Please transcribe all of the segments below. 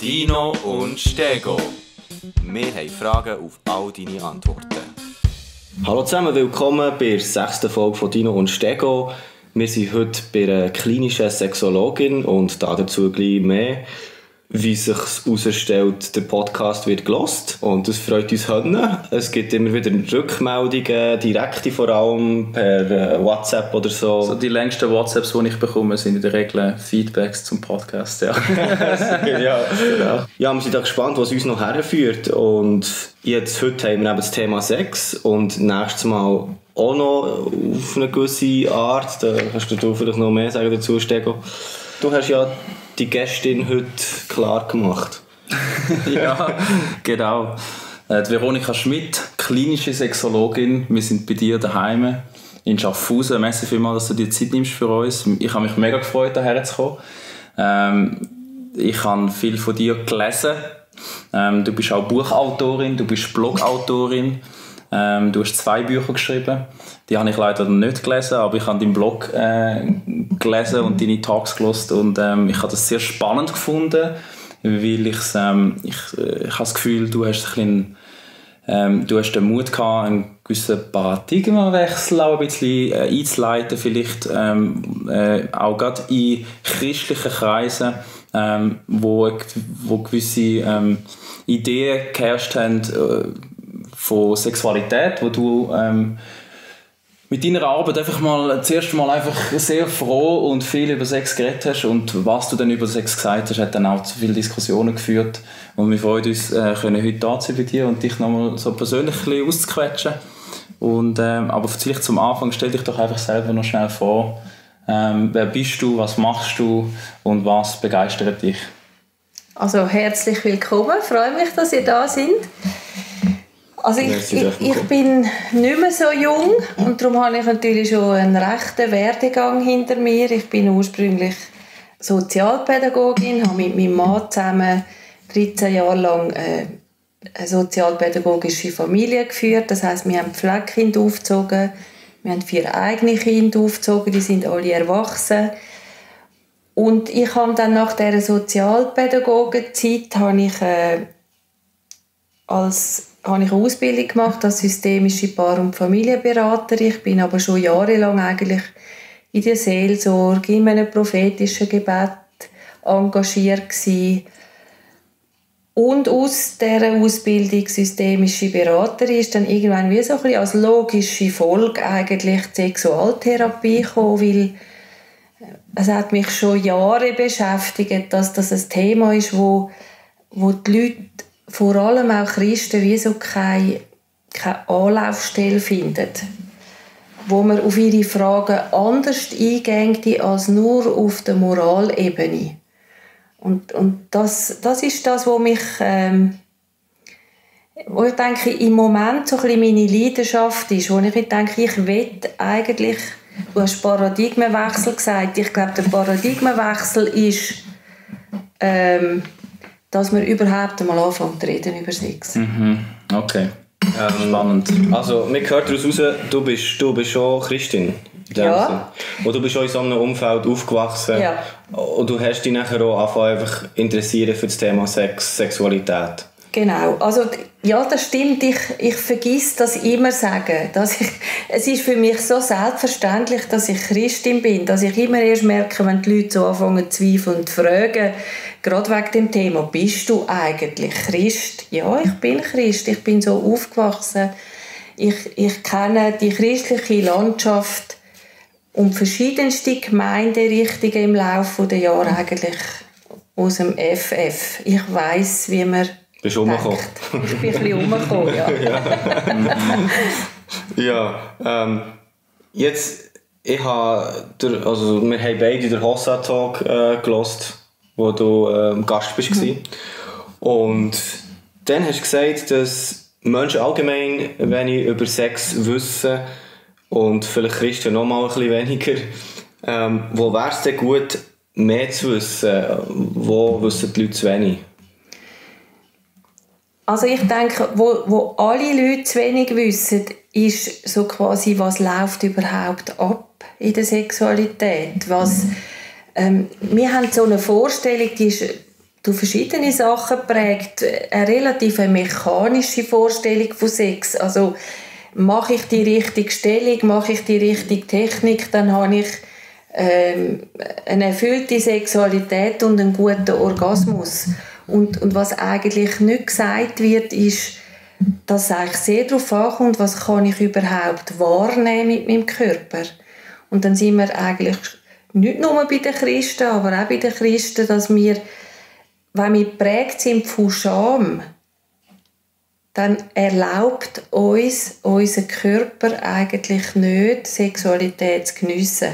Dino und Stego. Wir haben Fragen auf all deine Antworten. Hallo zusammen, willkommen bei der 6. Folge von Dino und Stego. Wir sind heute bei einer klinischen Sexologin und dazu gleich mehr. Wie sich herausstellt, der Podcast wird gelost und das freut uns heute. Es gibt immer wieder Rückmeldungen, direkte vor allem per WhatsApp oder so. So die längsten WhatsApps, die ich bekomme, sind in der Regel Feedbacks zum Podcast. Ja, ja. Ja, wir sind da gespannt, was uns noch herführt. Und jetzt, heute haben wir eben das Thema Sex und nächstes Mal auch noch auf eine gewisse Art. Da kannst du vielleicht noch mehr sagen dazu, Stego. Du hast ja die Gästin heute klar gemacht. Ja, genau. Die Veronika Schmidt, klinische Sexologin. Wir sind bei dir daheim in Schaffhausen. Merci vielmals, dass du dir Zeit nimmst für uns. Ich habe mich mega gefreut, hierher zu kommen. Ich habe viel von dir gelesen. Du bist auch Buchautorin, du bist Blogautorin. Du hast 2 Bücher geschrieben. Die habe ich leider nicht gelesen, aber ich habe deinen Blog gelesen und deine Talks gelesen und ich habe das sehr spannend gefunden, weil ich habe das Gefühl, du hast den Mut gehabt, einen gewissen Paradigmenwechsel auch ein bisschen einzuleiten, vielleicht auch gerade in christlichen Kreisen, wo gewisse Ideen geherrscht haben, von Sexualität, wo du mit deiner Arbeit einfach mal zuerst mal einfach sehr froh und viel über Sex geredet hast und was du dann über Sex gesagt hast, hat dann auch zu viele Diskussionen geführt und wir freuen uns, können heute da sein bei dir und dich nochmal so persönlich ein bisschen auszuquetschen und, aber vielleicht zum Anfang, stell dich doch einfach selber noch schnell vor, wer bist du, was machst du und was begeistert dich? Also herzlich willkommen, freue mich, dass ihr da seid. Also ich bin nicht mehr so jung und darum habe ich natürlich schon einen rechten Werdegang hinter mir. Ich bin ursprünglich Sozialpädagogin, habe mit meinem Mann zusammen 13 Jahre lang eine sozialpädagogische Familie geführt. Das heisst, wir haben Pflegekinder aufgezogen, wir haben 4 eigene Kinder aufgezogen, die sind alle erwachsen. Und ich habe dann nach dieser Sozialpädagogenzeit habe ich eine Ausbildung gemacht als systemische Paar- und Familienberaterin. Ich bin aber schon jahrelang eigentlich in der Seelsorge, in einem prophetischen Gebet engagiert gewesen. Und aus dieser Ausbildung systemische Beraterin ist dann irgendwann wie so ein bisschen als logische Folge eigentlich die Sexualtherapie gekommen, weil es hat mich schon Jahre beschäftigt, dass das ein Thema ist, wo die Leute, vor allem auch Christen, wie so keine Anlaufstelle finden, wo man auf ihre Fragen anders eingeht als nur auf der Moralebene. Und das ist das, wo mich, wo ich denke, im Moment so ein bisschen meine Leidenschaft ist, wo ich denke, ich will eigentlich, du hast Paradigmenwechsel gesagt, ich glaube, der Paradigmenwechsel ist, dass wir überhaupt einmal anfangen zu reden über Sex. Okay, spannend. Also, mir gehört daraus raus, du bist schon Christin. Ja. Und du bist auch in so einem Umfeld aufgewachsen. Ja. Und du hast dich nachher auch angefangen, einfach interessieren für das Thema Sex, Sexualität. Genau, also ja, das stimmt. Ich vergesse das immer sagen. Es ist für mich so selbstverständlich, dass ich Christin bin, dass ich immer erst merke, wenn die Leute so anfangen zu zweifeln und zu fragen, gerade wegen dem Thema, bist du eigentlich Christ? Ja, ich bin Christ, ich bin so aufgewachsen. Ich kenne die christliche Landschaft und verschiedenste Gemeinderichtungen im Laufe der Jahre eigentlich aus dem FF. Ich weiss, wie man bist du rumgekommen? Ich bin ein bisschen rumgekommen, ja. Ja, jetzt, wir haben beide den Hossa-Talk gehört, wo du Gast bist. Und dann hast du gesagt, dass Menschen allgemein wenig über Sex wissen und vielleicht Christen noch mal ein bisschen weniger. Wo wäre es denn gut, mehr zu wissen? Wo wissen die Leute zu wenig? Also ich denke, wo alle Leute zu wenig wissen, ist so quasi, was läuft überhaupt ab in der Sexualität. Wir haben so eine Vorstellung, die ist durch verschiedene Sachen prägt, eine relativ mechanische Vorstellung von Sex. Also mache ich die richtige Stellung, mache ich die richtige Technik, dann habe ich eine erfüllte Sexualität und einen guten Orgasmus. Und was eigentlich nicht gesagt wird, ist, dass es eigentlich sehr darauf ankommt, was kann ich überhaupt wahrnehmen mit meinem Körper. Und dann sind wir eigentlich nicht nur bei den Christen, aber auch bei den Christen, dass wir, wenn wir geprägt sind von Scham, dann erlaubt uns unser Körper eigentlich nicht, Sexualität zu geniessen.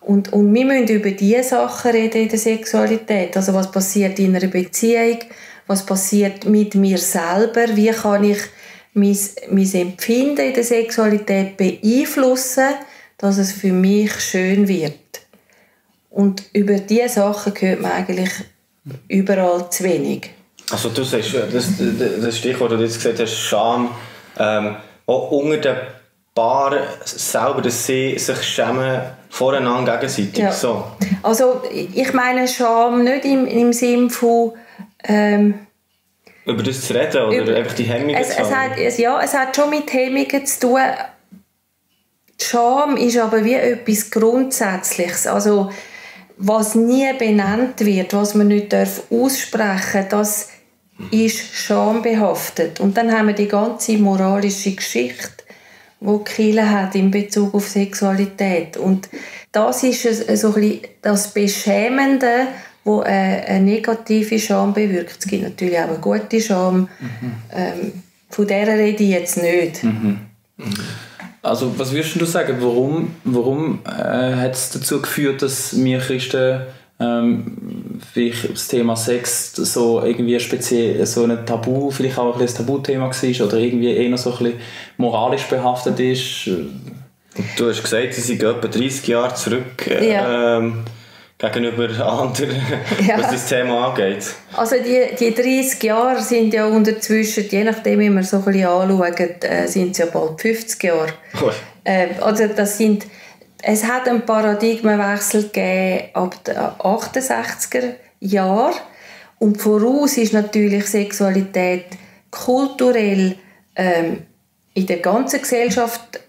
Und wir müssen über diese Sachen reden in der Sexualität. Also was passiert in einer Beziehung, was passiert mit mir selber, wie kann ich mein Empfinden in der Sexualität beeinflussen, dass es für mich schön wird. Und über diese Sachen hört man eigentlich überall zu wenig. Also du sagst, das Stichwort, das du jetzt gesagt hast, Scham, auch unter den Paaren selber, dass sie sich schämen voreinander gegenseitig. Ja. So. Also ich meine Scham nicht im Sinn von über das zu reden oder einfach die Hemmungen zu haben? Es hat schon mit Hemmungen zu tun. Die Scham ist aber wie etwas Grundsätzliches. Also was nie benannt wird, was man nicht aussprechen darf, das ist schambehaftet. Und dann haben wir die ganze moralische Geschichte, die die Kirche hat in Bezug auf Sexualität. Und das ist so ein bisschen das Beschämende, wo eine negative Scham bewirkt. Es gibt natürlich auch eine gute Scham. Von der rede ich jetzt nicht. Also was würdest du sagen, warum hat es dazu geführt, dass wir Christen das Thema Sex so irgendwie speziell so ein Tabu, vielleicht auch ein Tabuthema war oder irgendwie eher so ein bisschen moralisch behaftet ist? Du hast gesagt, sie sind etwa 30 Jahre zurück gegenüber anderen, was das Thema angeht. Also die 30 Jahre sind ja unterzwischen, je nachdem wie man so ein bisschen anschaut, sind es ja bald 50 Jahre. Also es hat einen Paradigmenwechsel gegeben ab den 68er Jahren. Und voraus ist natürlich Sexualität kulturell in der ganzen Gesellschaft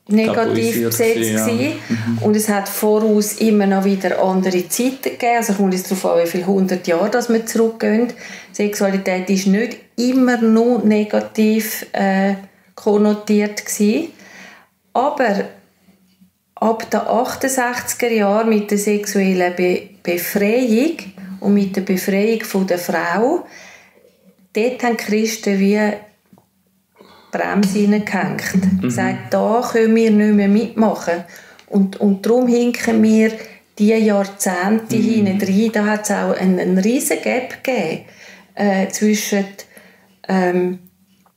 negativ besetzt gewesen. Und es hat voraus immer noch wieder andere Zeiten gegeben. Also kommt es darauf an, wie viele 100 Jahre dass wir zurückgehen. Sexualität ist nicht immer nur negativ konnotiert gewesen. Aber ab den 68er Jahren mit der sexuellen Befreiung und mit der Befreiung von der Frau, dort haben die Christen wie Bremse hineingehängt. Gesagt, da können wir nicht mehr mitmachen. Und darum hinken wir diese Jahrzehnte hinein. Da hat es auch einen riesen Gap gegeben zwischen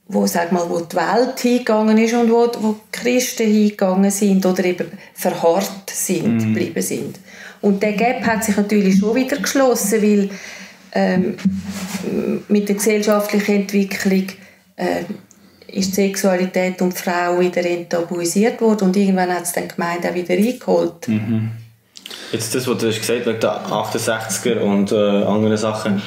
wo die Welt hingegangen ist und wo die Christen hingegangen sind oder eben verharrt sind, geblieben sind. Und der Gap hat sich natürlich schon wieder geschlossen, weil mit der gesellschaftlichen Entwicklung ist die Sexualität und die Frau wieder enttabuisiert worden und irgendwann hat es dann die Gemeinde auch wieder eingeholt. Jetzt das, was du hast gesagt wegen der 68er und anderen Sachen.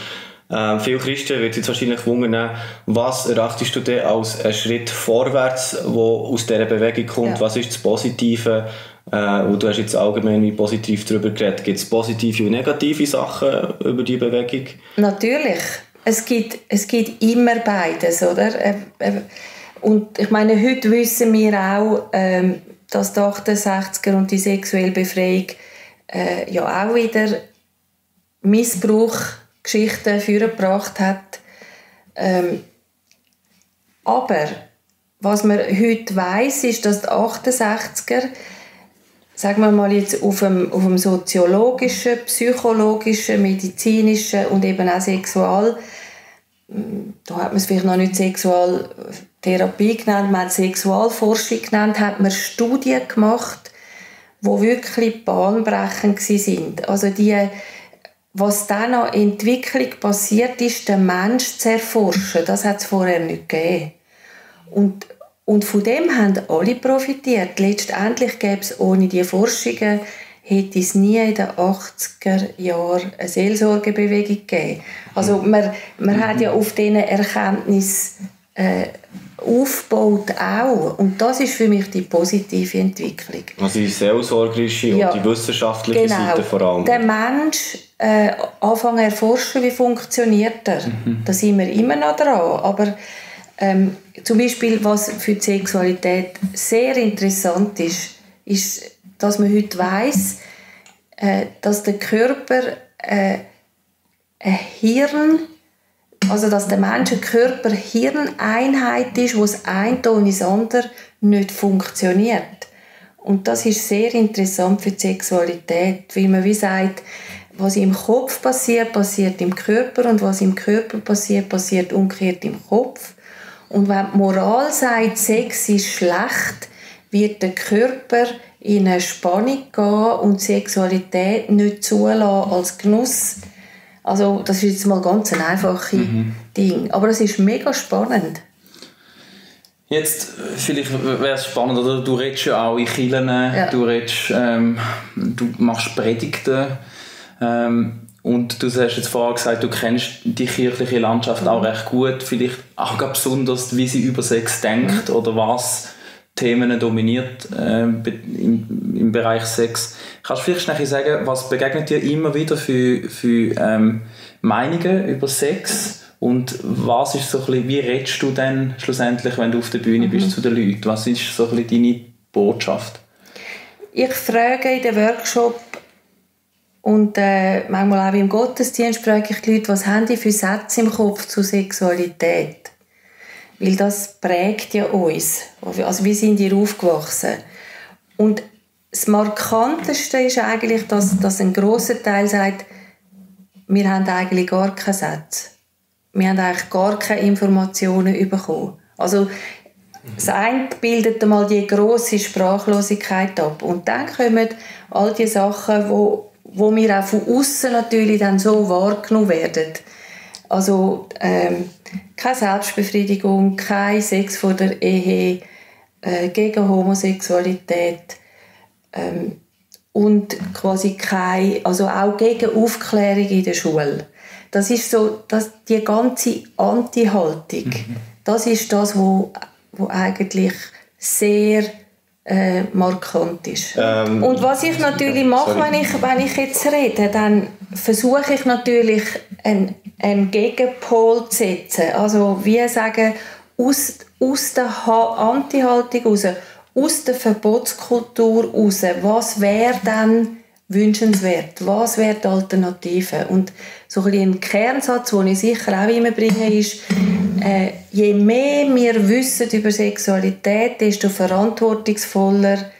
Viele Christen wird jetzt wahrscheinlich wundern, was erachtest du denn als einen Schritt vorwärts, der aus dieser Bewegung kommt? Ja. Was ist das Positive? Und du hast jetzt allgemein wie positiv darüber geredet. Gibt es positive und negative Sachen über die Bewegung? Natürlich. Es gibt immer beides, oder? Und ich meine, heute wissen wir auch, dass die 68er und die sexuelle Befreiung ja auch wieder Missbrauchgeschichten vorgebracht hat. Aber was man heute weiss, ist, dass die 68er, sagen wir mal jetzt auf dem soziologischen, psychologischen, medizinischen und eben auch Sexual, da hat man es vielleicht noch nicht Sexualtherapie genannt, man hat Sexualforschung genannt, hat man Studien gemacht, die wirklich bahnbrechend waren. Also was dann an Entwicklung passiert ist, den Menschen zu erforschen, das hat es vorher nicht gegeben. Und von dem haben alle profitiert. Letztendlich gäbe es ohne diese Forschungen hätte es nie in den 80er Jahren eine Seelsorgebewegung gegeben. Also man hat ja auf diesen Erkenntnissen aufgebaut auch. Und das ist für mich die positive Entwicklung. Also die seelsorgerische und die wissenschaftliche Seite vor allem. Der Mensch anfangen zu erforschen, wie funktioniert er. Da sind wir immer noch dran. Aber zum Beispiel, was für die Sexualität sehr interessant ist, dass man heute weiss, dass der Körper ein Hirn, also dass der Mensch eine Körper-Hirn-Einheit ist, wo das eine ohne das andere nicht funktioniert. Und das ist sehr interessant für die Sexualität, weil man wie sagt, was im Kopf passiert, passiert im Körper, und was im Körper passiert, passiert umgekehrt im Kopf. Und wenn die Moral sagt, Sex ist schlecht, wird der Körper in eine Spannung gehen und Sexualität nicht zulassen als Genuss. Also das ist jetzt mal ganz ein einfaches Ding. Aber es ist mega spannend. Jetzt, vielleicht wäre es spannend, oder? Du redest ja auch in Kirchen, du machst Predigten. Und du hast jetzt vorher gesagt, du kennst die kirchliche Landschaft auch recht gut. Vielleicht auch besonders, wie sie über Sex denkt oder was Themen dominiert im Bereich Sex. Kannst du vielleicht schnell sagen, was begegnet dir immer wieder für Meinungen über Sex? Und was ist so ein bisschen, wie redest du dann schlussendlich, wenn du auf der Bühne bist, zu den Leuten? Was ist so ein bisschen deine Botschaft? Ich frage in den Workshop und manchmal auch im Gottesdienst frage ich die Leute, was haben die für Sätze im Kopf zu Sexualität? Weil das prägt ja uns. Also wie sind ihr aufgewachsen? Und das Markanteste ist eigentlich, dass ein grosser Teil sagt, wir haben eigentlich gar keine Sätze. Wir haben eigentlich gar keine Informationen bekommen. Also das eine bildet einmal die grosse Sprachlosigkeit ab. Und dann kommen all die Sachen, wo wir auch von außen natürlich dann so wahrgenommen werden. Also keine Selbstbefriedigung, kein Sex vor der Ehe, gegen Homosexualität und quasi also auch gegen Aufklärung in der Schule. Das ist so, die ganze Anti-Haltung. Das ist das, wo eigentlich sehr markant ist. Und was ich natürlich mache, wenn ich jetzt rede, dann versuche ich natürlich einen Gegenpol zu setzen. Also wie sagen, aus der Anti-Haltung raus, aus der Verbotskultur raus, was wäre dann wünschenswert? Was wäre die Alternative? Und so ein Kernsatz, den ich sicher auch immer bringe, ist, je mehr wir wissen über Sexualität, desto verantwortungsvoller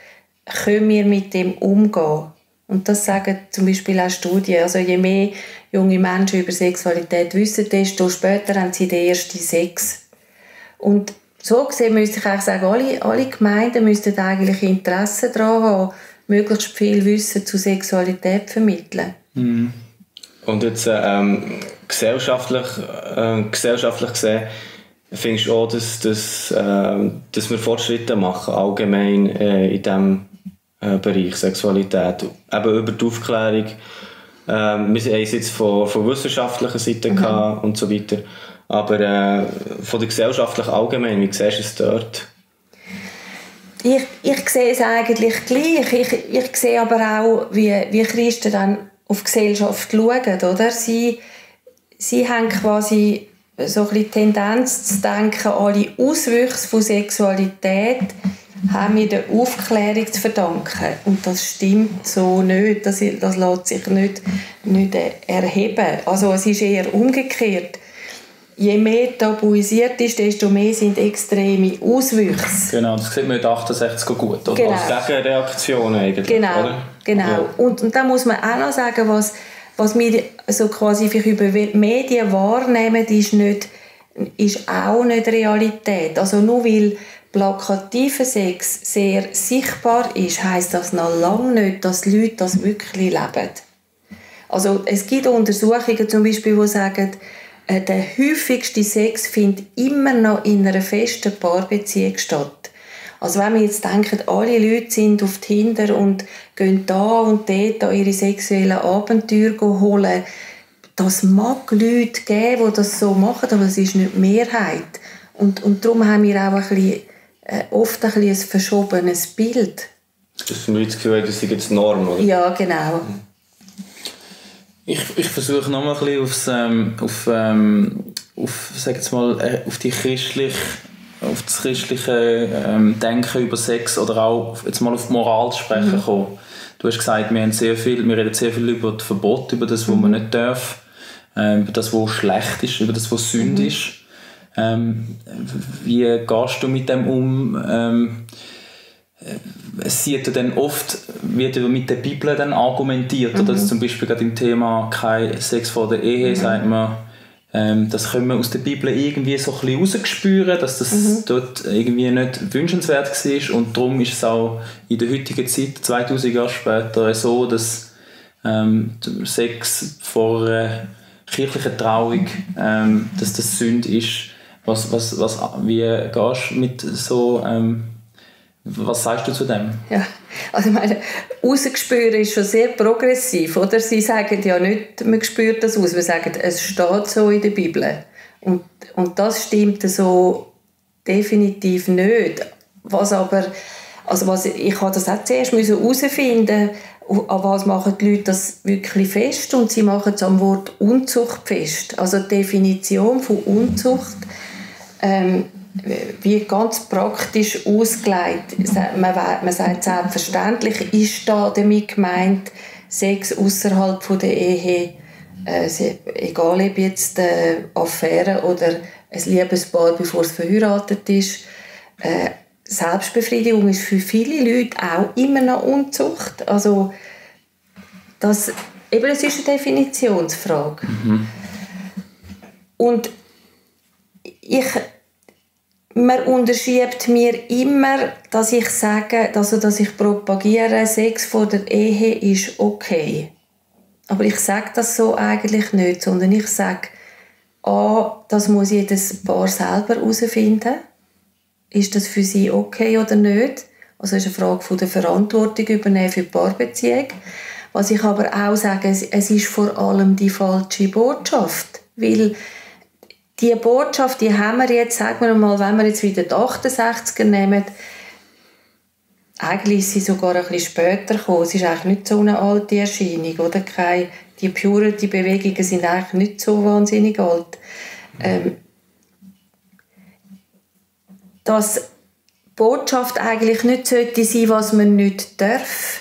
können wir mit dem umgehen. Und das sagen zum Beispiel auch Studien. Also je mehr junge Menschen über Sexualität wissen, desto später haben sie den ersten Sex. Und so gesehen müsste ich eigentlich sagen, alle Gemeinden müssten eigentlich Interesse daran haben, möglichst viel Wissen zu Sexualität zu vermitteln. Und jetzt gesellschaftlich gesehen, findest du auch, dass wir Fortschritte machen, allgemein in diesem Bereich Sexualität, eben über die Aufklärung. Wir haben es jetzt von wissenschaftlicher Seite gehabt und so weiter, aber von der gesellschaftlichen allgemein, wie siehst du es dort? Ich sehe es eigentlich gleich. Ich sehe aber auch, wie Christen dann auf die Gesellschaft schauen. Oder? Sie haben quasi so ein bisschen die Tendenz zu denken, alle Auswüchse von Sexualität haben wir der Aufklärung zu verdanken. Und das stimmt so nicht. Das lässt sich nicht erheben. Also es ist eher umgekehrt. Je mehr tabuisiert ist, desto mehr sind extreme Auswüchse. Genau, das sieht man mit 68 gut. Oder? Genau. Als Gegenreaktion eigentlich, genau, oder? Genau. Ja. Und dann muss man auch noch sagen, was wir so quasi über Medien wahrnehmen, ist auch nicht Realität. Also nur weil plakativer Sex sehr sichtbar ist, heisst das noch lange nicht, dass die Leute das wirklich leben. Also es gibt Untersuchungen zum Beispiel, die sagen, der häufigste Sex findet immer noch in einer festen Paarbeziehung statt. Also wenn wir jetzt denken, alle Leute sind auf Tinder und gehen da und dort ihre sexuellen Abenteuer holen, das mag Leute geben, die das so machen, aber es ist nicht die Mehrheit. Und darum haben wir auch oft ein bisschen ein verschobenes Bild. Dass die Leute das Gefühl haben, das ist jetzt Norm, oder? Ja, genau. Ich versuche noch mal ein bisschen auf das christliche Denken über Sex oder auch jetzt mal auf die Moral zu sprechen kommen. Du hast gesagt, wir reden sehr viel über das Verbot, über das, was man nicht darf, über das, was schlecht ist, über das, was Sünde ist. Wie gehst du mit dem um? Es sieht ja dann oft, wird mit der Bibel dann argumentiert, oder zum Beispiel gerade im Thema kein Sex vor der Ehe, sagt man, das können wir aus der Bibel irgendwie so ein bisschen rausspüren, dass das dort irgendwie nicht wünschenswert war, und darum ist es auch in der heutigen Zeit, 2000 Jahre später, so, dass Sex vor einer kirchlichen Trauung, dass das Sünde ist. Wie gehst du mit so... was sagst du zu dem? Ja, also ich meine, rausgespüren ist schon sehr progressiv, oder? Sie sagen ja nicht, man spürt das aus, wir sagen, es steht so in der Bibel. Und das stimmt so definitiv nicht. Ich habe das auch zuerst herausfinden, an was machen die Leute das wirklich fest, und sie machen es am Wort Unzucht fest. Also die Definition von Unzucht wie ganz praktisch ausgelegt. Man sagt, selbstverständlich ist da damit gemeint, Sex außerhalb der Ehe, egal ob jetzt eine Affäre oder ein Liebespaar, bevor es verheiratet ist. Selbstbefriedigung ist für viele Leute auch immer noch Unzucht. Also es ist eine Definitionsfrage. Und man unterschiebt mir immer, dass ich sage, dass ich propagiere, Sex vor der Ehe ist okay. Aber ich sage das so eigentlich nicht, sondern ich sage, das muss jedes Paar selber herausfinden. Ist das für sie okay oder nicht? Also es ist eine Frage von der Verantwortung übernehmen für die Paarbeziehung. Was ich aber auch sage, es ist vor allem die falsche Botschaft. Weil die Botschaft, die haben wir jetzt, sagen wir mal, wenn wir jetzt wieder die 68er nehmen, eigentlich ist sie sogar ein bisschen später gekommen. Es ist eigentlich nicht so eine alte Erscheinung, oder? Die Purity-Bewegungen sind eigentlich nicht so wahnsinnig alt. Dass die Botschaft eigentlich nicht sollte sein, was man nicht darf,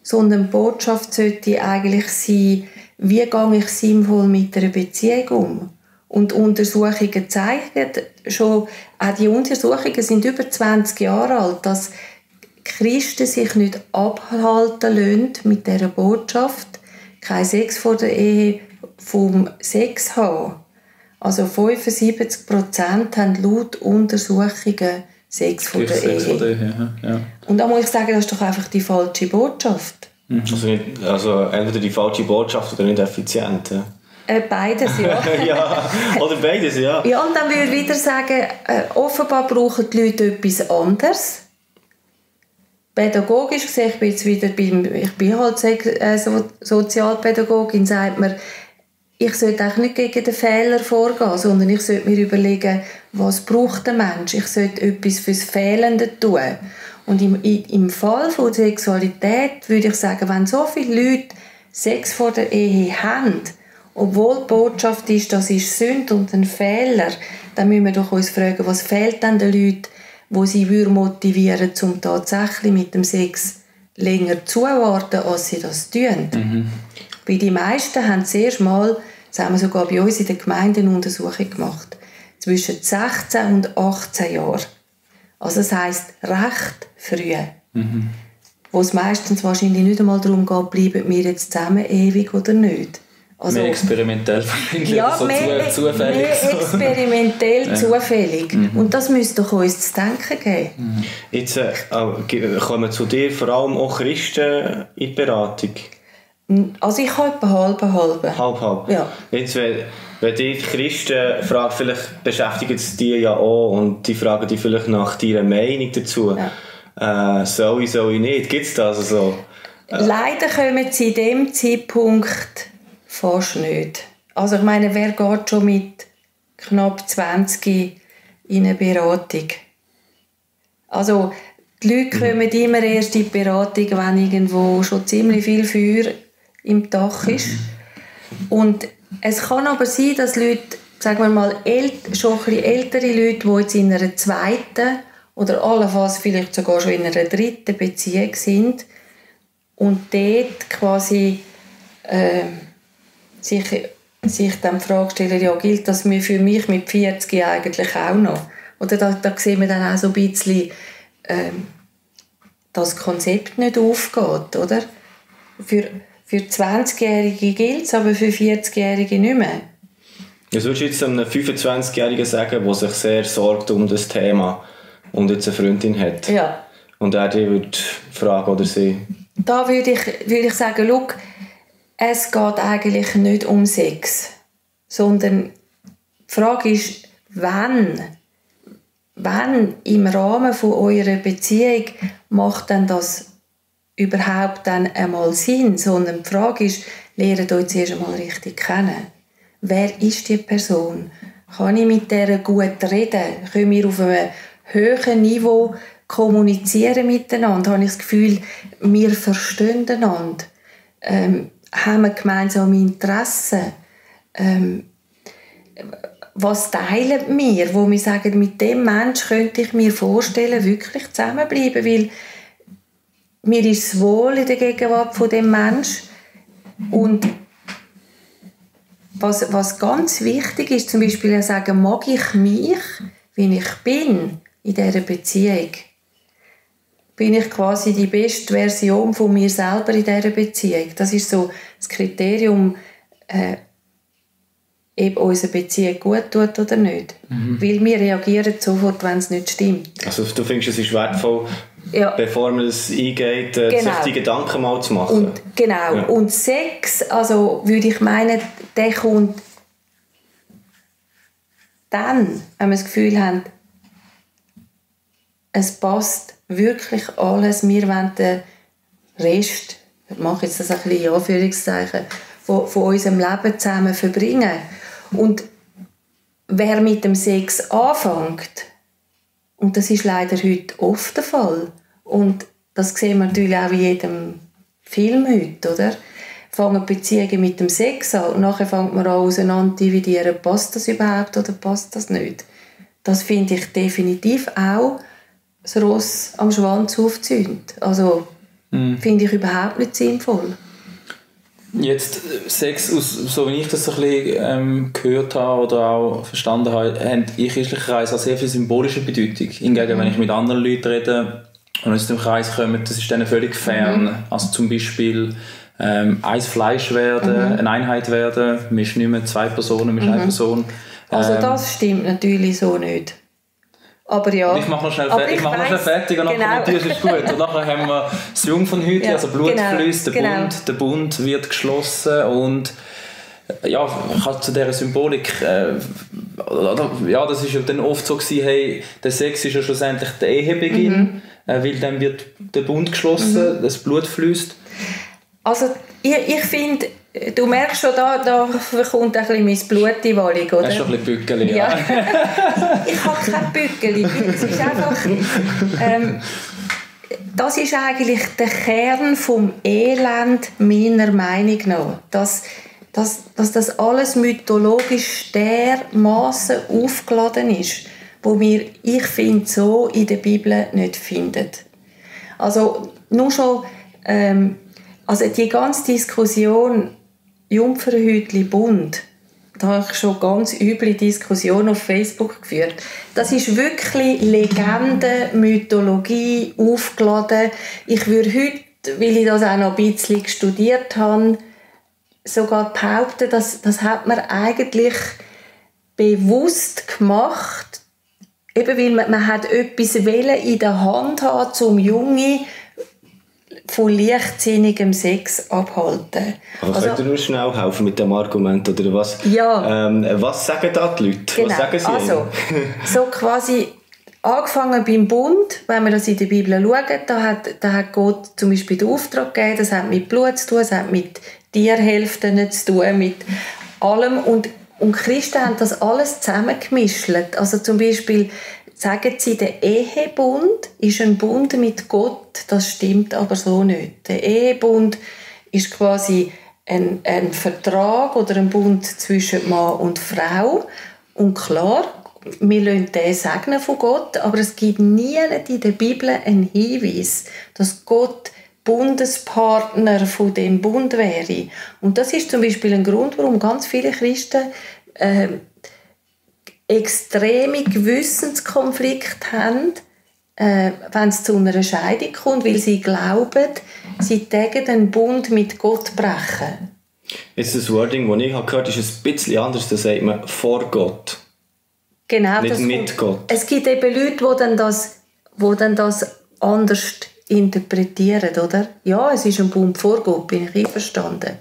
sondern die Botschaft sollte eigentlich sein, wie gehe ich sinnvoll mit einer Beziehung um. Und Untersuchungen zeigen schon, auch die Untersuchungen sind über 20 Jahre alt, dass Christen sich nicht abhalten lassen mit dieser Botschaft, kein Sex vor der Ehe, vom Sex haben. Also 75% haben laut Untersuchungen Sex vor der Ehe. Ja. Und da muss ich sagen, das ist doch einfach die falsche Botschaft. Also entweder die falsche Botschaft oder nicht effizient. Ja. Beides, ja. Ja. Oder beides, ja. Ja, und dann würde ich wieder sagen, offenbar brauchen die Leute etwas anderes. Pädagogisch gesehen, ich bin halt Sozialpädagogin, sagt man, ich sollte eigentlich nicht gegen den Fehler vorgehen, sondern ich sollte mir überlegen, was braucht der Mensch. Ich sollte etwas fürs Fehlende tun. Und im Fall von Sexualität würde ich sagen, wenn so viele Leute Sex vor der Ehe haben, obwohl die Botschaft ist, das ist Sünde und ein Fehler, dann müssen wir doch uns fragen, was fehlt denn den Leuten, die sie motivieren, um tatsächlich mit dem Sex länger zuwarten, als sie das tun. Weil die meisten haben zuerst mal, das haben wir sogar bei uns in der Gemeinde eine Untersuchung gemacht, zwischen 16 und 18 Jahren. Also das heisst recht früh. Wo es meistens wahrscheinlich nicht einmal darum geht, bleiben wir jetzt zusammen ewig oder nicht. Also, mehr experimentell wahrscheinlich, ja, so zufällig. Mehr experimentell zufällig. Und das müsste doch uns zu denken geben. Jetzt kommen zu dir vor allem auch Christen in die Beratung? Also ich habe etwa halb. Halb. Ja. Jetzt, wenn Wenn die Christen fragen, vielleicht beschäftigen es die ja auch und die fragen die vielleicht nach deiner Meinung dazu. Ja. Soll ich nicht? Gibt es das so? Leider kommen sie in dem Zeitpunkt fast nicht. Also ich meine, wer geht schon mit knapp 20 in eine Beratung? Also die Leute kommen immer erst in die Beratung, wenn irgendwo schon ziemlich viel Feuer im Dach ist. Und es kann aber sein, dass Leute, sagen wir mal, schon ein bisschen ältere Leute, die jetzt in einer zweiten oder allenfalls vielleicht sogar schon in einer dritten Beziehung sind und dort quasi sich dann die Frage stellen, ja, gilt das für mich mit 40 eigentlich auch noch? Oder da sehen wir dann auch so ein bisschen, das Konzept nicht aufgeht, oder? Für 20-Jährige gilt es, aber für 40-Jährige nicht mehr. Was würdest du jetzt einem 25-Jährigen sagen, der sich sehr sorgt um das Thema und jetzt eine Freundin hat? Ja. Und er dich würde fragen oder sie? Da würde ich sagen, schau, es geht eigentlich nicht um Sex, sondern die Frage ist, wann im Rahmen von eurer Beziehung macht denn das überhaupt dann einmal Sinn? Sondern die Frage ist, lernt euch zuerst einmal richtig kennen. Wer ist die Person? Kann ich mit der gut reden? Können wir auf einem höheren Niveau kommunizieren miteinander? Habe ich das Gefühl, wir verstehen einander? Haben wir gemeinsame Interessen? Was teilen wir, wo wir sagen, mit dem Menschen könnte ich mir vorstellen, wirklich zusammenbleiben, weil mir ist es wohl in der Gegenwart von dem Menschen. Und was ganz wichtig ist, zum Beispiel sagen, mag ich mich, wie ich bin, in dieser Beziehung? Bin ich quasi die beste Version von mir selber in dieser Beziehung? Das ist so das Kriterium, ob unsere Beziehung gut tut oder nicht. Weil wir reagieren sofort, wenn es nicht stimmt. Also du findest, es ist wertvoll, bevor man es eingeht, sich die Gedanken mal zu machen. Und, genau. Ja. Und Sex, also würde ich meinen, der kommt dann, wenn wir das Gefühl haben, es passt wirklich alles, wir wollen den Rest, ich mache jetzt das ein bisschen in Anführungszeichen, von unserem Leben zusammen verbringen. Und wer mit dem Sex anfängt, und das ist leider heute oft der Fall, und das sehen wir natürlich auch in jedem Film heute, oder? Fangen Beziehungen mit dem Sex an und nachher fängt man an auseinander dividieren, passt das überhaupt oder passt das nicht? Das finde ich definitiv auch das Ross am Schwanz aufzäumt. Also finde ich überhaupt nicht sinnvoll. Jetzt Sex, so wie ich das ein bisschen gehört habe oder auch verstanden habe, haben in christlichen Kreisen sehr viel symbolische Bedeutung. Hingegen, wenn ich mit anderen Leuten rede und aus dem Kreis kommen, das ist denen völlig fern. Also zum Beispiel eins Fleisch werden, eine Einheit werden, man ist nicht mehr zwei Personen, man ist eine Person. Also das stimmt natürlich so nicht. Aber ja. Ich mache noch schnell fertig und nachher natürlich ist gut. Und nachher haben wir das Jungfernhütchen, also Blut fließt, der Bund wird geschlossen und ja, ich habe zu dieser Symbolik, ja, das ist ja dann oft so gewesen, hey, der Sex ist ja schlussendlich der Ehebeginn, weil dann wird der Bund geschlossen, das Blut fließt. Also ich finde, du merkst schon, da kommt ein bisschen mein Blut in Wallung, oder? Das ist schon ein bisschen Bückeli, ja. Ich habe kein Bückeli. Es ist einfach, das ist eigentlich der Kern vom Elend meiner Meinung nach. Dass das alles mythologisch dermassen aufgeladen ist, wo wir, ich finde, so in der Bibel nicht finden. Also nur schon, also die ganze Diskussion Jungfernhütli Bund, da habe ich schon ganz üble Diskussionen auf Facebook geführt. Das ist wirklich Legende, Mythologie, aufgeladen. Ich würde heute, weil ich das auch noch ein bisschen studiert habe, sogar behaupten, das hat man eigentlich bewusst gemacht, eben weil man hat etwas in der Hand haben, um Junge von leichtsinnigem Sex abhalten. Aber könnt ihr nur schnell helfen mit dem Argument, oder was? Ja. Was sagen da die Leute? Genau. Was sagen sie also, so quasi angefangen beim Bund, wenn wir das in der Bibel schauen, da hat Gott zum Beispiel den Auftrag gegeben, das hat mit Blut zu tun, das hat mit Tierhälften zu tun, mit allem. Und Christen haben das alles zusammengemischt. Also zum Beispiel sagen sie, der Ehebund ist ein Bund mit Gott, das stimmt aber so nicht. Der Ehebund ist quasi ein Vertrag oder ein Bund zwischen Mann und Frau. Und klar, wir lassen den segnen von Gott, aber es gibt nie in der Bibel einen Hinweis, dass Gott Bundespartner von dem Bund wäre. Und das ist zum Beispiel ein Grund, warum ganz viele Christen extreme Gewissenskonflikte haben, wenn es zu einer Scheidung kommt, weil sie glauben, sie täten den Bund mit Gott brechen. Jetzt das Wording, das ich gehört habe, ist ein bisschen anders. Da sagt man vor Gott. Genau, nicht mit Gott. Es gibt eben Leute, die dann das anders interpretieren, oder? Ja, es ist ein Bund vor Gott, bin ich einverstanden.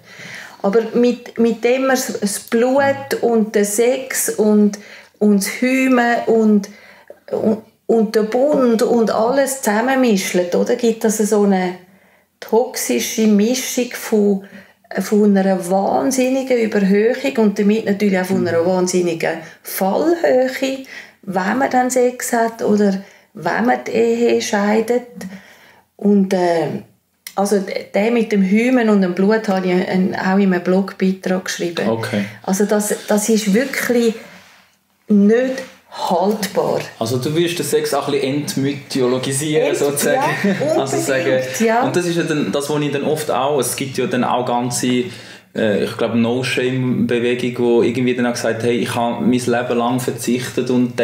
Aber mit dem man das Blut und den Sex und das Hymen und den Bund und alles zusammenmischt, oder? Gibt es so eine toxische Mischung von einer wahnsinnigen Überhöhung und damit natürlich auch von einer wahnsinnigen Fallhöhe, wenn man dann Sex hat oder wenn man die Ehe scheidet. Und also der mit dem Hymen und dem Blut habe ich auch in einem Blogbeitrag geschrieben. Okay. Also das ist wirklich nicht haltbar. Also du willst den Sex auch ein bisschen entmythologisieren, sozusagen. Ja, also sagen, ja. Und das ist ja dann das, was ich dann oft auch, es gibt ja dann auch ganze, ich glaube, No-Shame-Bewegung, die irgendwie dann auch gesagt hat, hey, ich habe mein Leben lang verzichtet und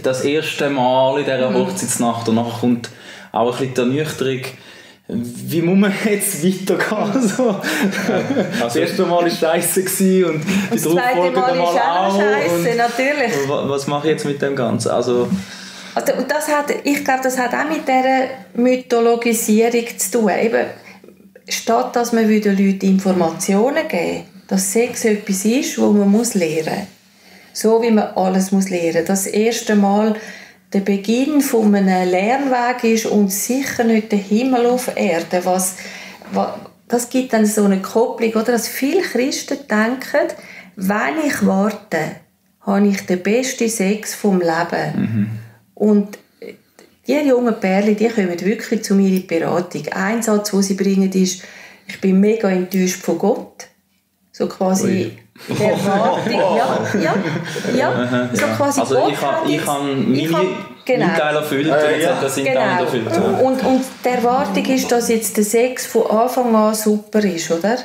das erste Mal in dieser Hochzeitsnacht und nachher kommt auch ein bisschen die Ernüchterung. Wie muss man jetzt weitergehen? So. Das erste Mal war scheiße und die darauffolgenden Mal auch. Scheiße, natürlich. Was mache ich jetzt mit dem Ganzen? Also und ich glaube, das hat auch mit dieser Mythologisierung zu tun. Eben, statt dass man den Leuten Informationen geben, dass Sex etwas ist, was man lernen muss. So wie man alles lernen muss. Das erste Mal der Beginn von einem Lernweg ist und sicher nicht der Himmel auf Erde. Das gibt dann so eine Kopplung, oder? Dass viele Christen denken, wenn ich warte, habe ich den besten Sex vom Leben. Mhm. Und die jungen Pärchen, die kommen wirklich zu mir in die Beratung. Ein Satz, den sie bringen, ist, ich bin mega enttäuscht von Gott. So quasi die Erwartung. Ja. So quasi also Gott ich habe meine Teile erfüllt, jetzt hat er seinen Teil erfüllt. Und die Erwartung ist, dass jetzt der Sex von Anfang an super ist, oder?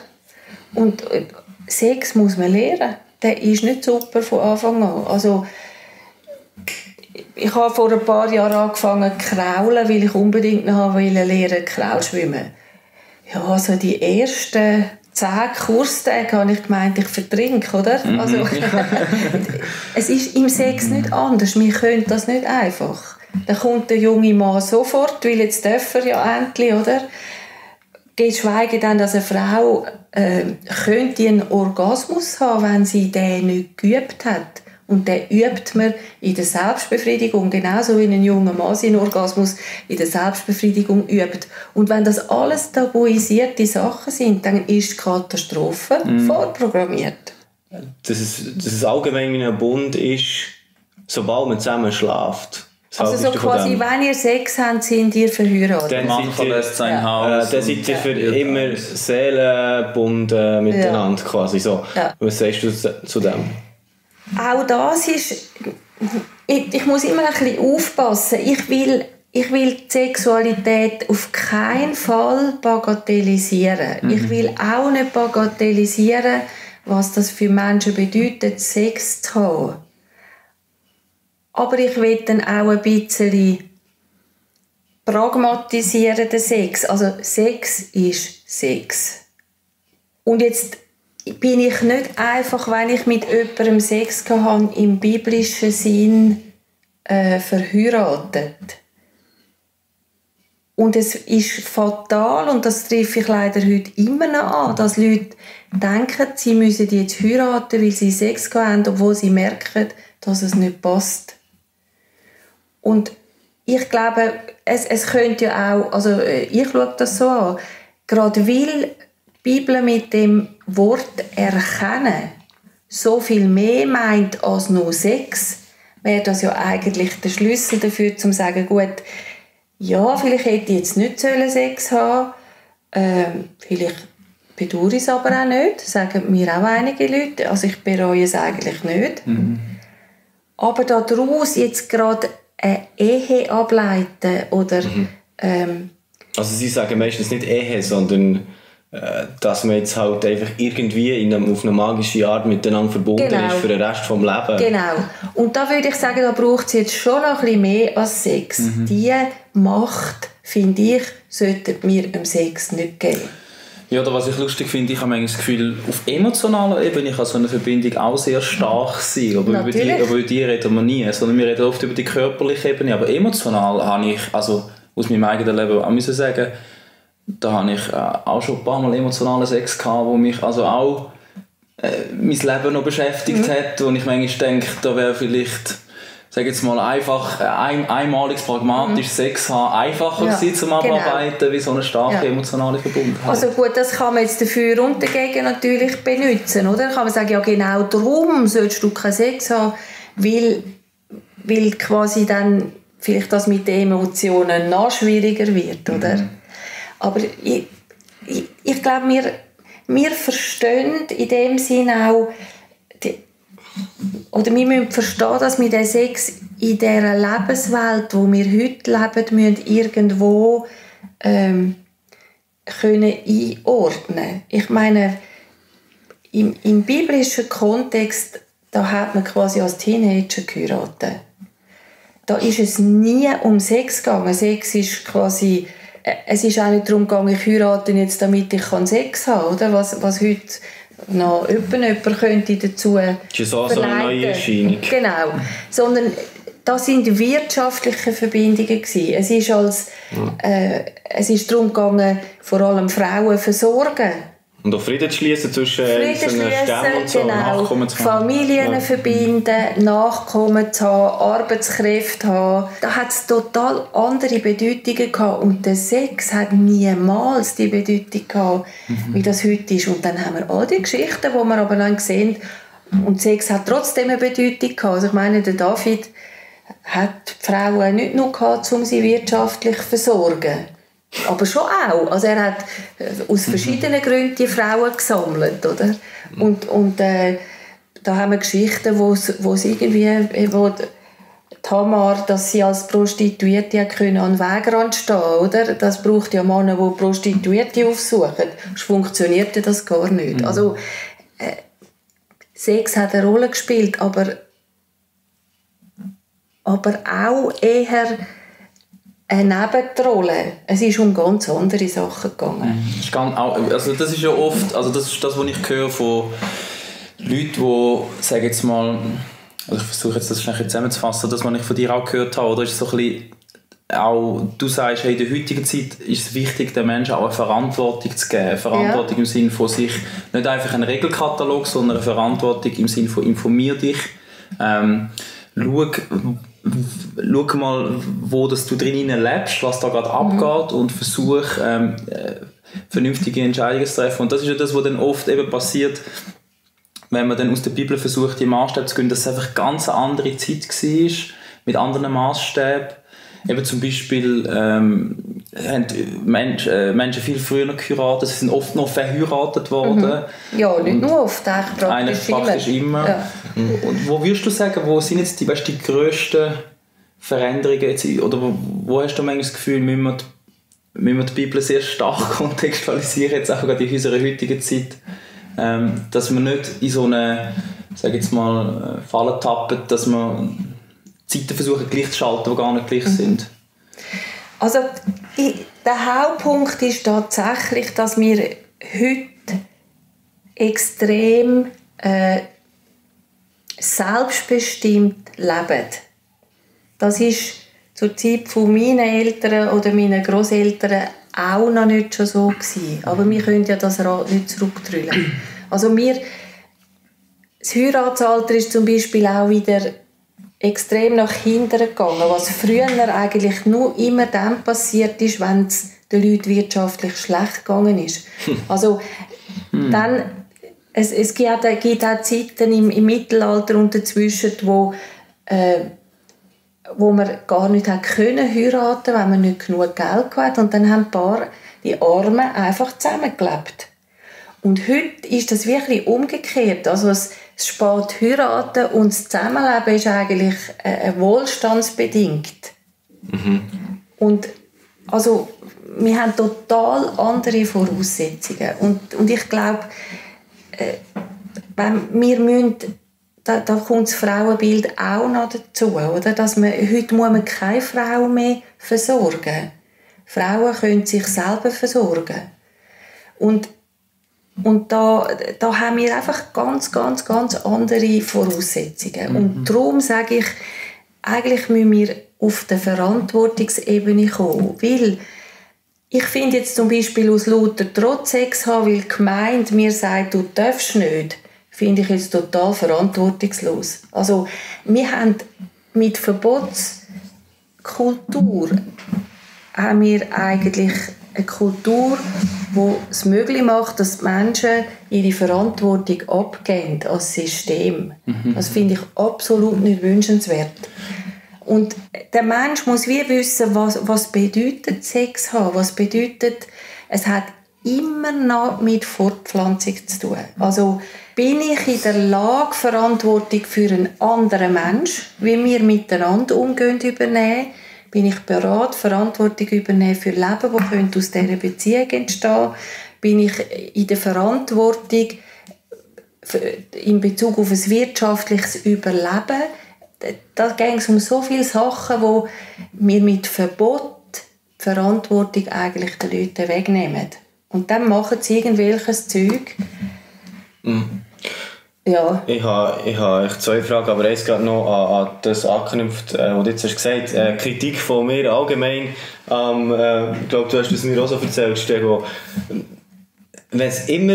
Und Sex muss man lernen. Der ist nicht super von Anfang an. Also, ich habe vor ein paar Jahren angefangen zu kraulen, weil ich unbedingt noch lernen Kraulschwimmen. Ja, also die ersten 10 Kurstage habe ich gemeint, ich vertrinke, oder? Also, es ist im Sex nicht anders. Wir können das nicht einfach. Dann kommt der junge Mann sofort, weil jetzt darf er ja endlich, oder? Geschweige denn, dass eine Frau könnte einen Orgasmus haben, wenn sie den nicht geübt hat. Und den übt man in der Selbstbefriedigung, genauso wie ein junger Mann seinen Orgasmus in der Selbstbefriedigung übt. Und wenn das alles tabuisierte Sachen sind, dann ist die Katastrophe vorprogrammiert. Dass es allgemein in einem Bund ist, sobald man zusammen schläft. Also so quasi, wenn ihr Sex habt, sind ihr verheiratet. Der Mann verlässt sein Haus. Dann seid ihr für immer seelenbunden miteinander, quasi so. Ja. Was sagst du zu dem? Auch das ist... Ich muss immer ein bisschen aufpassen. Ich will die Sexualität auf keinen Fall bagatellisieren. Ich will auch nicht bagatellisieren, was das für Menschen bedeutet, Sex zu haben. Aber ich will dann auch ein bisschen pragmatisieren, den Sex. Also Sex ist Sex. Und jetzt bin ich nicht einfach, wenn ich mit jemandem Sex hatte, im biblischen Sinn verheiratet. Und es ist fatal, und das treffe ich leider heute immer noch an, dass Leute denken, sie müssen jetzt heiraten, weil sie Sex haben, obwohl sie merken, dass es nicht passt. Und ich glaube, es könnte ja auch, also ich schaue das so an, gerade weil die Bibel mit dem Wort «erkennen» so viel mehr meint als nur Sex, wäre das ja eigentlich der Schlüssel dafür, um zu sagen, gut, ja, vielleicht hätte ich jetzt nicht Sex haben sollen, vielleicht bedauere ich es aber auch nicht, sagen mir auch einige Leute, also ich bereue es eigentlich nicht. Aber daraus jetzt gerade eine Ehe ableiten oder... Also sie sagen meistens nicht Ehe, sondern dass man jetzt halt einfach irgendwie auf eine magische Art miteinander verbunden ist für den Rest des Lebens. Genau. Und da würde ich sagen, da braucht es jetzt schon noch ein bisschen mehr als Sex. Die Macht, finde ich, sollten wir dem Sex nicht geben. Ja, oder was ich lustig finde, ich habe manchmal das Gefühl, auf emotionaler Ebene kann so eine Verbindung auch sehr stark sein. Aber über die reden wir nie, sondern wir reden oft über die körperliche Ebene. Aber emotional habe ich, also aus meinem eigenen Leben auch müssen sagen, da habe ich auch schon ein paar Mal emotionalen Sex gehabt, wo mich also auch mein Leben noch beschäftigt hat, wo ich manchmal denke, da wäre vielleicht, sage jetzt mal, einfach einmaliges pragmatisches Sex haben einfacher gewesen zum Abarbeiten, wie so eine starke emotionale Verbundenheit. Also gut, das kann man jetzt dafür und dagegen natürlich benutzen, oder? Kann man sagen, ja genau darum sollst du keinen Sex haben, weil quasi dann vielleicht das mit den Emotionen noch schwieriger wird, oder? Aber ich glaube, wir verstehen in dem Sinn auch, oder wir müssen verstehen, dass wir den Sex in dieser Lebenswelt, wo wir heute leben, müssen irgendwo können einordnen. Ich meine, im biblischen Kontext, da hat man quasi als Teenager geheiratet. Da ist es nie um Sex gegangen. Sex ist quasi... Es ist auch nicht darum gegangen, ich heirate jetzt, damit ich Sex haben kann, oder? Was heute noch jemand könnte dazu verleiten. Das ist so eine neue Erscheinung. Genau. Sondern das sind wirtschaftliche Verbindungen gewesen. Es ist darum gegangen, vor allem Frauen versorgen. Und auch Frieden zu schließen zwischen einzelnen Stämmen und so. Genau. Familien verbinden, Nachkommen zu haben, Arbeitskräfte zu haben. Da hat es total andere Bedeutungen gehabt. Und der Sex hat niemals die Bedeutung gehabt, wie das heute ist. Und dann haben wir all die Geschichten, die wir aber dann sehen. Und Sex hat trotzdem eine Bedeutung gehabt. Also ich meine, der David hat die Frauen nicht nur gehabt, um sie wirtschaftlich zu versorgen. Aber schon auch. Also er hat aus verschiedenen Gründen die Frauen gesammelt, oder? Und da haben wir Geschichten, wo irgendwie, wo Tamar, dass sie als Prostituierte können an den Wegrand stehen, oder? Das braucht ja Männer, die Prostituierte aufsuchen. Sonst funktionierte das gar nicht. Also Sex hat eine Rolle gespielt, aber auch eher eine Nebenrolle. Es ist um ganz andere Sachen gegangen. Also das ist ja oft, also das ist das, was ich höre von Leuten, die, sage jetzt mal, also ich versuche jetzt das schnell zusammenzufassen, das, was ich von dir auch gehört habe, oder ist so ein bisschen auch, du sagst, hey, in der heutigen Zeit ist es wichtig, den Menschen auch eine Verantwortung zu geben. Eine Verantwortung im Sinne von sich, nicht einfach einen Regelkatalog, sondern eine Verantwortung im Sinne von informier dich, schau mal, wo das du drin lebst, was da gerade abgeht und versuch vernünftige Entscheidungen zu treffen. Und das ist ja das, was dann oft eben passiert, wenn man dann aus der Bibel versucht, die Maßstäbe zu gehen, dass es einfach eine ganz andere Zeit war, mit anderen Maßstäben. Eben zum Beispiel haben Menschen viel früher noch geheiratet, sie sind oft noch verheiratet worden. Ja, nicht nur oft, eigentlich praktisch immer. Ja. Und wo würdest du sagen, wo sind jetzt die grössten Veränderungen jetzt, oder wo hast du manchmal das Gefühl, müssen wir die Bibel sehr stark kontextualisieren, jetzt auch gerade in unserer heutigen Zeit, dass wir nicht in so eine, sage jetzt mal, Falle tappen, dass wir Zeiten versuchen gleich zu schalten, die gar nicht gleich sind? Also der Hauptpunkt ist tatsächlich, dass wir heute extrem selbstbestimmt leben. Das ist zur Zeit von meinen Eltern oder meinen Grosseltern auch noch nicht schon so gewesen. Aber wir können ja das Rad nicht zurückdrüllen. Also das Heiratsalter ist zum Beispiel auch wieder extrem nach hinten gegangen, was früher eigentlich nur immer dann passiert ist, wenn es den Leuten wirtschaftlich schlecht gegangen ist. Also dann, es gibt auch Zeiten im Mittelalter und dazwischen, wo man gar nicht können heiraten, wenn man nicht genug Geld hatte. Und dann haben die Armen einfach zusammengelebt. Und heute ist das wirklich umgekehrt. Also das spät heiraten und das Zusammenleben ist eigentlich wohlstandsbedingt. Und also wir haben total andere Voraussetzungen. Und ich glaube, wir müssen, da kommt das Frauenbild auch noch dazu, oder? Dass heute muss man keine Frau mehr versorgen. Frauen können sich selber versorgen. Und da haben wir einfach ganz, ganz, ganz andere Voraussetzungen. Und darum sage ich, eigentlich müssen wir auf der Verantwortungsebene kommen. Weil ich finde jetzt zum Beispiel aus lauter Trotz Sex haben, weil die Gemeinde mir sagt, du darfst nicht, finde ich jetzt total verantwortungslos. Also wir haben mit Verbotskultur haben wir eigentlich eine Kultur, die es möglich macht, dass die Menschen ihre Verantwortung abgeben als System. Das finde ich absolut nicht wünschenswert. Und der Mensch muss wie wissen, was bedeutet Sex haben, was bedeutet, es hat immer noch mit Fortpflanzung zu tun. Also bin ich in der Lage, Verantwortung für einen anderen Menschen, wie wir miteinander umgehen, übernehmen? Bin ich bereit, Verantwortung übernehmen für Leben, das aus dieser Beziehung entstehen? Bin ich in der Verantwortung in Bezug auf ein wirtschaftliches Überleben? Da ging es um so viele Sachen, wo wir mit Verbot die Verantwortung eigentlich den Leuten wegnehmen. Und dann machen sie irgendwelches Zeug. Ja. Ich habe zwei Fragen, aber eins gerade noch an das angeknüpft, was du jetzt hast gesagt. Kritik von mir allgemein. Ich glaube, du hast es mir auch so erzählt, Stego. Wenn es in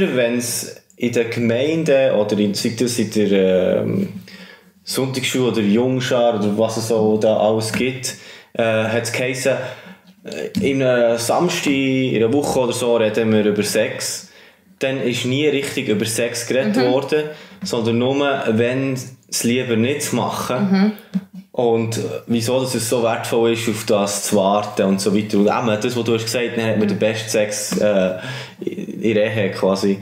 den Gemeinden oder sei das in der Sonntagsschule oder Jungschar oder was es so da alles gibt, hat es geheißen, in einem Samstag, in einer Woche oder so reden wir über Sex. Dann ist nie richtig über Sex geredet worden, sondern nur, wenn es lieber nicht zu machen. Und wieso dass es so wertvoll ist, auf das zu warten und so weiter. Und eben, das, was du hast gesagt, dann hat man den besten Sex in der Ehe quasi.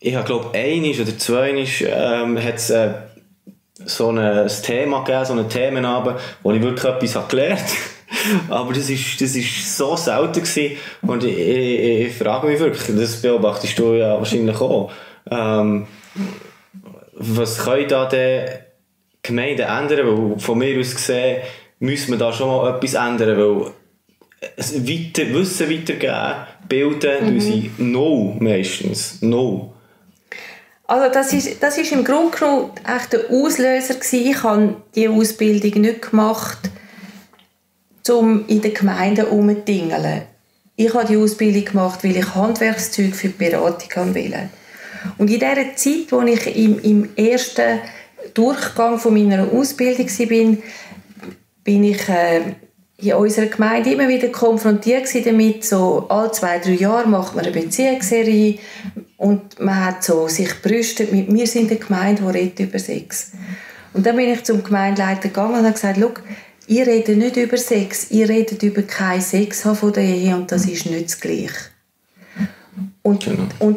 Ich habe, glaube ich, einmal oder zweimal hat es so ein Thema gegeben, so einen Themenabend, wo ich wirklich etwas gelernt habe. Aber das ist so selten gewesen. Und ich frage mich wirklich, das beobachtest du ja wahrscheinlich auch, was können da die Gemeinden ändern? Weil von mir aus gesehen müssen wir da schon mal etwas ändern, weil Wissen weitergeben, bilden, tun sie meistens. Also das ist im Grunde genommen echt der Auslöser gewesen. Ich habe diese Ausbildung nicht gemacht, um in den Gemeinden herumzudingeln. Ich habe die Ausbildung gemacht, weil ich Handwerkszeug für die Beratung wollte. Und in dieser Zeit, als ich im ersten Durchgang von meiner Ausbildung war, bin ich in unserer Gemeinde immer wieder konfrontiert damit, so alle 2-3 Jahre macht man eine Beziehungsserie und man hat so sich brüstet mit «Wir sind eine Gemeinde, die redet über Sex». Und dann bin ich zum Gemeindeleiter gegangen und habe gesagt, «Schau, ihr redet nicht über Sex, ihr redet über keinen Sex von der Ehe und das ist nicht das Gleiche.» Und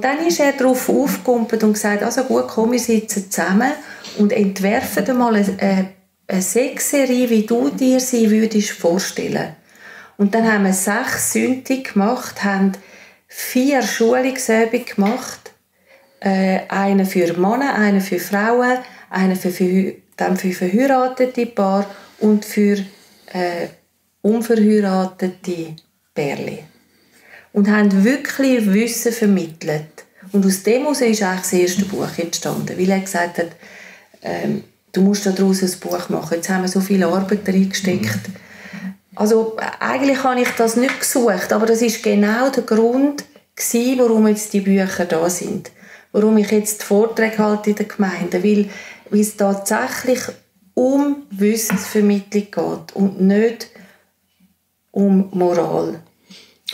dann ist er darauf aufgekumpelt und gesagt, also gut, komm, wir sitzen zusammen und entwerfen einmal eine Sexserie, wie du dir sie würdest vorstellen. Und dann haben wir 6 Sündig gemacht, haben 4 Schulungsübungen gemacht, eine für Männer, eine für Frauen, eine dann für verheiratete Paare und für unverheiratete Pärchen. Und haben wirklich Wissen vermittelt. Und aus dem heraus ist eigentlich das erste Buch entstanden, weil er gesagt hat, du musst daraus ein Buch machen. Jetzt haben wir so viel Arbeit reingesteckt. Also eigentlich habe ich das nicht gesucht, aber das ist genau der Grund gewesen, warum jetzt die Bücher da sind. Warum ich jetzt die Vorträge halte in der Gemeinde. Weil es tatsächlich um Wissensvermittlung geht und nicht um Moral.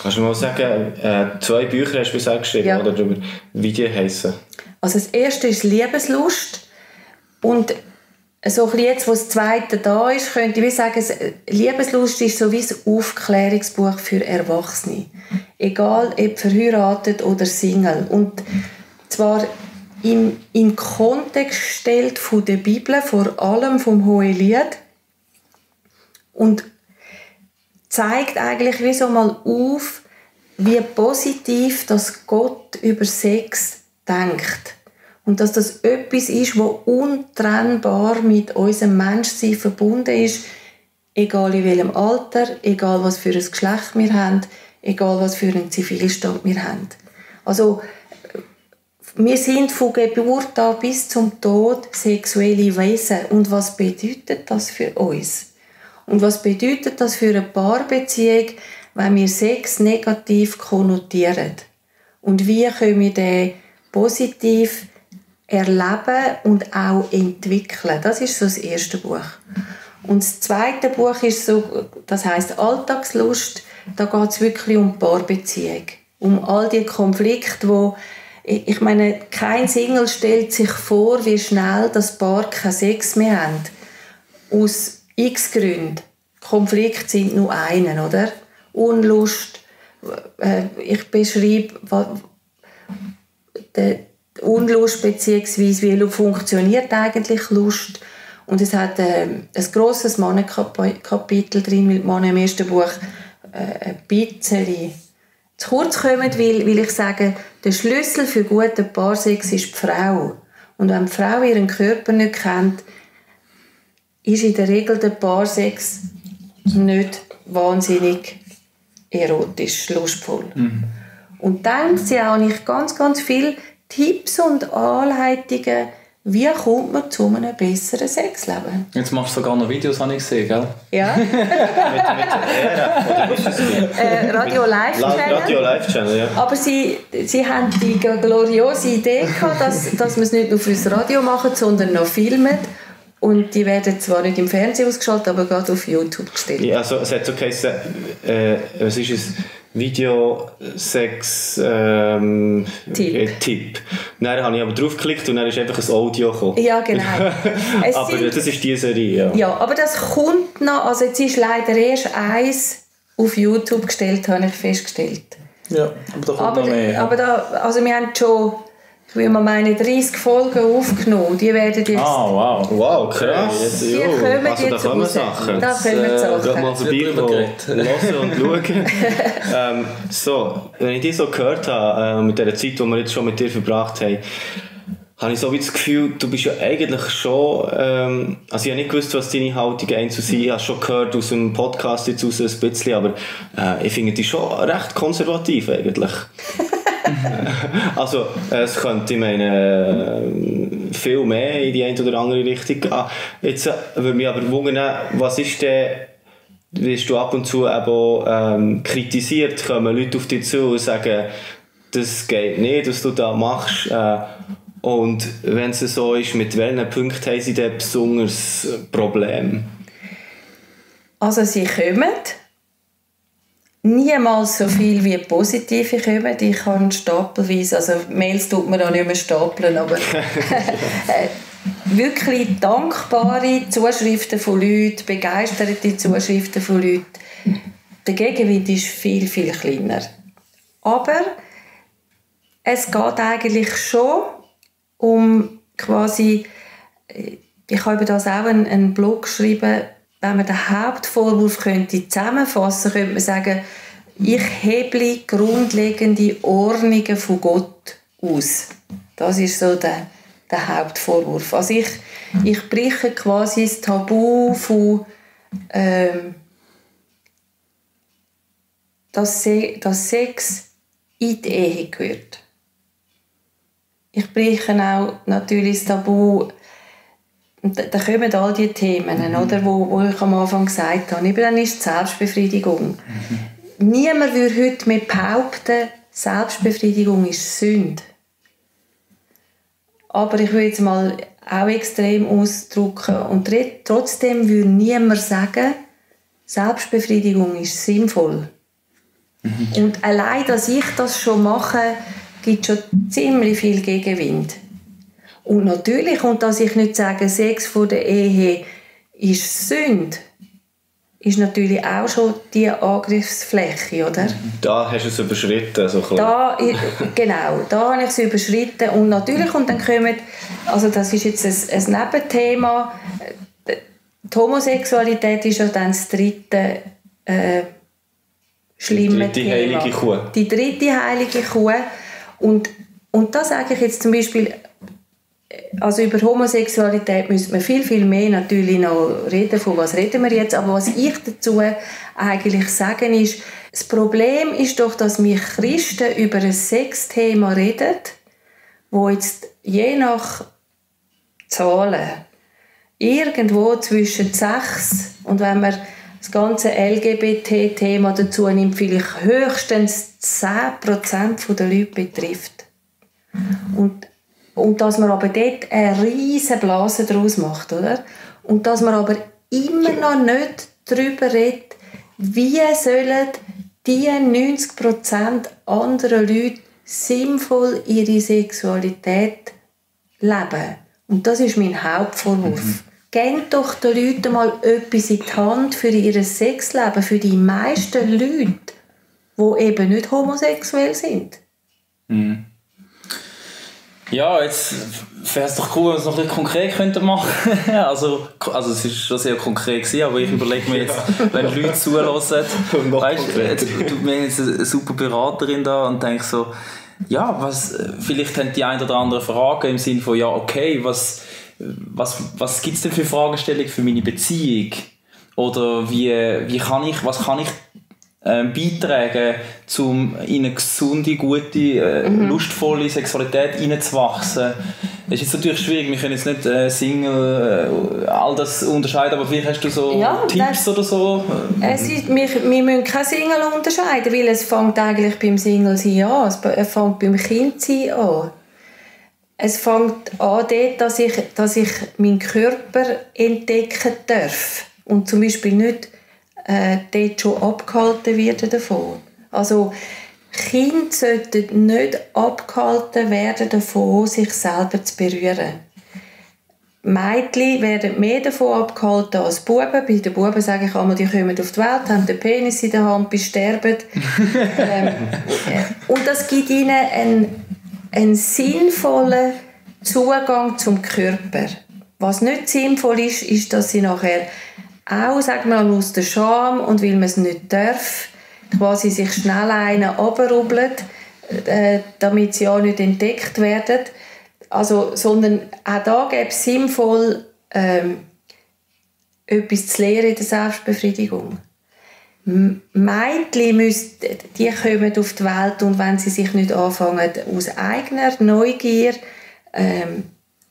Kannst du mal sagen, 2 Bücher hast du bisher geschrieben, Ja. oder darüber, wie die heissen? Also das erste ist Liebeslust und so ein bisschen jetzt, wo das zweite da ist, könnte ich sagen, Liebeslust ist so wie ein Aufklärungsbuch für Erwachsene. Egal, ob verheiratet oder Single. Und zwar in Kontext gestellt von der Bibel, vor allem vom Hohelied. Und zeigt eigentlich wie so mal auf, wie positiv dass Gott über Sex denkt. Und dass das etwas ist, was untrennbar mit unserem Menschsein verbunden ist, egal in welchem Alter, egal was für ein Geschlecht wir haben, egal was für einen Zivilstand wir haben. Also, wir sind von Geburt an bis zum Tod sexuelle Wesen. Und was bedeutet das für uns? Und was bedeutet das für eine Paarbeziehung, wenn wir Sex negativ konnotieren? Und wie können wir den positiv erleben und auch entwickeln? Das ist so das erste Buch. Und das zweite Buch ist so, das heisst Alltagslust. Da geht es wirklich um Paarbeziehung. Um all die Konflikte, wo ich meine, kein Single stellt sich vor, wie schnell das Paar keinen Sex mehr haben. Aus x Gründen. Konflikte sind nur einen, oder? Unlust. Ich beschreibe die Unlust bzw. wie funktioniert eigentlich Lust. Und es hat ein grosses Mannenkapitel drin, weil die Männer im ersten Buch ein bisschen zu kurz kommen, weil ich sage, der Schlüssel für guten Paarsex ist die Frau. Und wenn die Frau ihren Körper nicht kennt, ist in der Regel der Paarsex nicht wahnsinnig erotisch, lustvoll. Und dann habe ich ganz, ganz viele Tipps und Anleitungen, wie kommt man zu einem besseren Sexleben. Jetzt machst du sogar noch Videos, habe ich gesehen, gell? Ja. Mit oder ist es Radio Live Channel. Radio Live Channel, ja. Aber sie haben die gloriose Idee gehabt, dass wir es nicht nur fürs Radio machen, sondern noch filmen. Und die werden zwar nicht im Fernsehen ausgeschaltet, aber gerade auf YouTube gestellt. Ja, also, es hat so geheißen, was ist es? Video-Sex Tipp. Dann habe ich aber draufgeklickt und dann ist einfach ein Audio gekommen. Ja, genau. Aber das ist die Serie, ja. Ja, aber das kommt noch. Also jetzt ist leider erst eins auf YouTube gestellt, habe ich festgestellt. Ja, aber da kommt noch mehr. Aber also wir haben schon, ich will mal meine 30 Folgen aufgenommen. Die werden jetzt... Wow, krass. Die kommen also jetzt da kommen raus. Sachen. Da kommen Sachen. Geht mal vorbei, hören und schauen. So, wenn ich dich so gehört habe, mit der Zeit, die wir jetzt schon mit dir verbracht haben, habe ich so wie das Gefühl, du bist ja eigentlich schon, also ich habe nicht gewusst, was deine Haltung einzeln ist. Ich habe schon gehört aus dem Podcast jetzt raus ein bisschen, aber ich finde dich schon recht konservativ eigentlich. Also es könnte, ich meine, viel mehr in die eine oder andere Richtung gehen. Jetzt würde mich aber wundern, was ist denn, wirst du ab und zu eben, kritisiert, kommen Leute auf dich zu und sagen, das geht nicht, was du da machst. Und wenn es so ist, mit welchen Punkten haben sie denn besonders Probleme? Also sie kommen. Niemals so viel wie positive kommen. Ich kann stapelweise, also Mails tut man da nicht mehr stapeln, aber wirklich dankbare Zuschriften von Leuten, begeisterte Zuschriften von Leuten. Der Gegenwind ist viel, viel kleiner. Aber es geht eigentlich schon um quasi, ich habe über das auch einen Blog geschrieben, wenn man den Hauptvorwurf zusammenfassen könnte man sagen, ich heble grundlegende Ordnungen von Gott aus. Das ist so der Hauptvorwurf. Also ich breche quasi das Tabu von dass Sex in die Ehe gehört. Ich breche auch natürlich das Tabu, und da kommen all die Themen, oder, wo ich am Anfang gesagt habe. Eben dann ist die Selbstbefriedigung. Niemand würde heute mehr behaupten, Selbstbefriedigung ist Sünde. Aber ich würde jetzt mal auch extrem ausdrücken. Und trotzdem würde niemand sagen, Selbstbefriedigung ist sinnvoll. Und allein, dass ich das schon mache, gibt schon ziemlich viel Gegenwind. Und natürlich, und dass ich nicht sage, Sex vor der Ehe ist Sünde, ist natürlich auch schon die Angriffsfläche, oder? Da hast du es überschritten. So Genau, da habe ich es überschritten. Und natürlich, und dann kommen, also das ist jetzt ein Nebenthema, die Homosexualität ist ja dann das dritte schlimme die dritte Thema. heilige Kuh. Die dritte heilige Kuh. Und da sage ich jetzt zum Beispiel, also über Homosexualität müsste man viel, viel mehr natürlich noch reden, von was reden wir jetzt, aber was ich dazu eigentlich sagen ist, das Problem ist doch, dass wir Christen über ein Sexthema reden, wo jetzt je nach Zahlen irgendwo zwischen 6 und wenn man das ganze LGBT-Thema dazu nimmt, vielleicht höchstens 10% der Leute betrifft. Und dass man aber dort eine riesige Blase daraus macht, oder? Und dass man aber immer noch nicht darüber redet, wie sollen die 90% anderen Leute sinnvoll ihre Sexualität leben. Und das ist mein Hauptvorwurf. Gebt doch den Leuten mal etwas in die Hand für ihr Sexleben, für die meisten Leute, die eben nicht homosexuell sind. Ja, jetzt wäre es doch cool, wenn wir es noch ein bisschen konkret machen könnten. also es war schon sehr konkret gewesen, aber ich überlege mir jetzt, wenn Leute zuhören, weißt, wir haben jetzt eine super Beraterin da und denke so, ja, vielleicht haben die ein oder andere Fragen im Sinne von, ja, okay, was gibt es denn für Fragestellungen für meine Beziehung? Oder was kann ich beitragen, um in eine gesunde, gute, lustvolle Sexualität hineinzuwachsen. Es ist jetzt natürlich schwierig, wir können jetzt nicht Single, all das unterscheiden, aber vielleicht hast du so Tipps oder so? Wir müssen keine Single unterscheiden, weil es fängt eigentlich beim Single-Sein an, es fängt beim Kindsein an. Es fängt an dort, dass ich meinen Körper entdecken darf und zum Beispiel nicht dort schon abgehalten werden davon. Also Kinder sollten nicht abgehalten werden davon, sich selber zu berühren. Mädchen werden mehr davon abgehalten als Buben. Bei den Buben sage ich einmal, die kommen auf die Welt, haben den Penis in der Hand, sterben. Und das gibt ihnen einen sinnvollen Zugang zum Körper. Was nicht sinnvoll ist, ist, dass sie nachher auch, sagen wir mal, aus der Scham und weil man es nicht darf, quasi sich schnell einen runterrubbelt, damit sie auch nicht entdeckt werden. Also, sondern auch da gäbe es sinnvoll etwas zu lernen in der Selbstbefriedigung. Mädchen die kommen auf die Welt und wenn sie sich nicht anfangen, aus eigener Neugier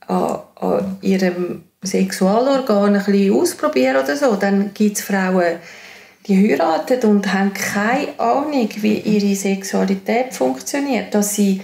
an ihrem Sexualorgan ein bisschen ausprobieren oder so, dann gibt es Frauen, die heiraten und haben keine Ahnung, wie ihre Sexualität funktioniert. Dass sie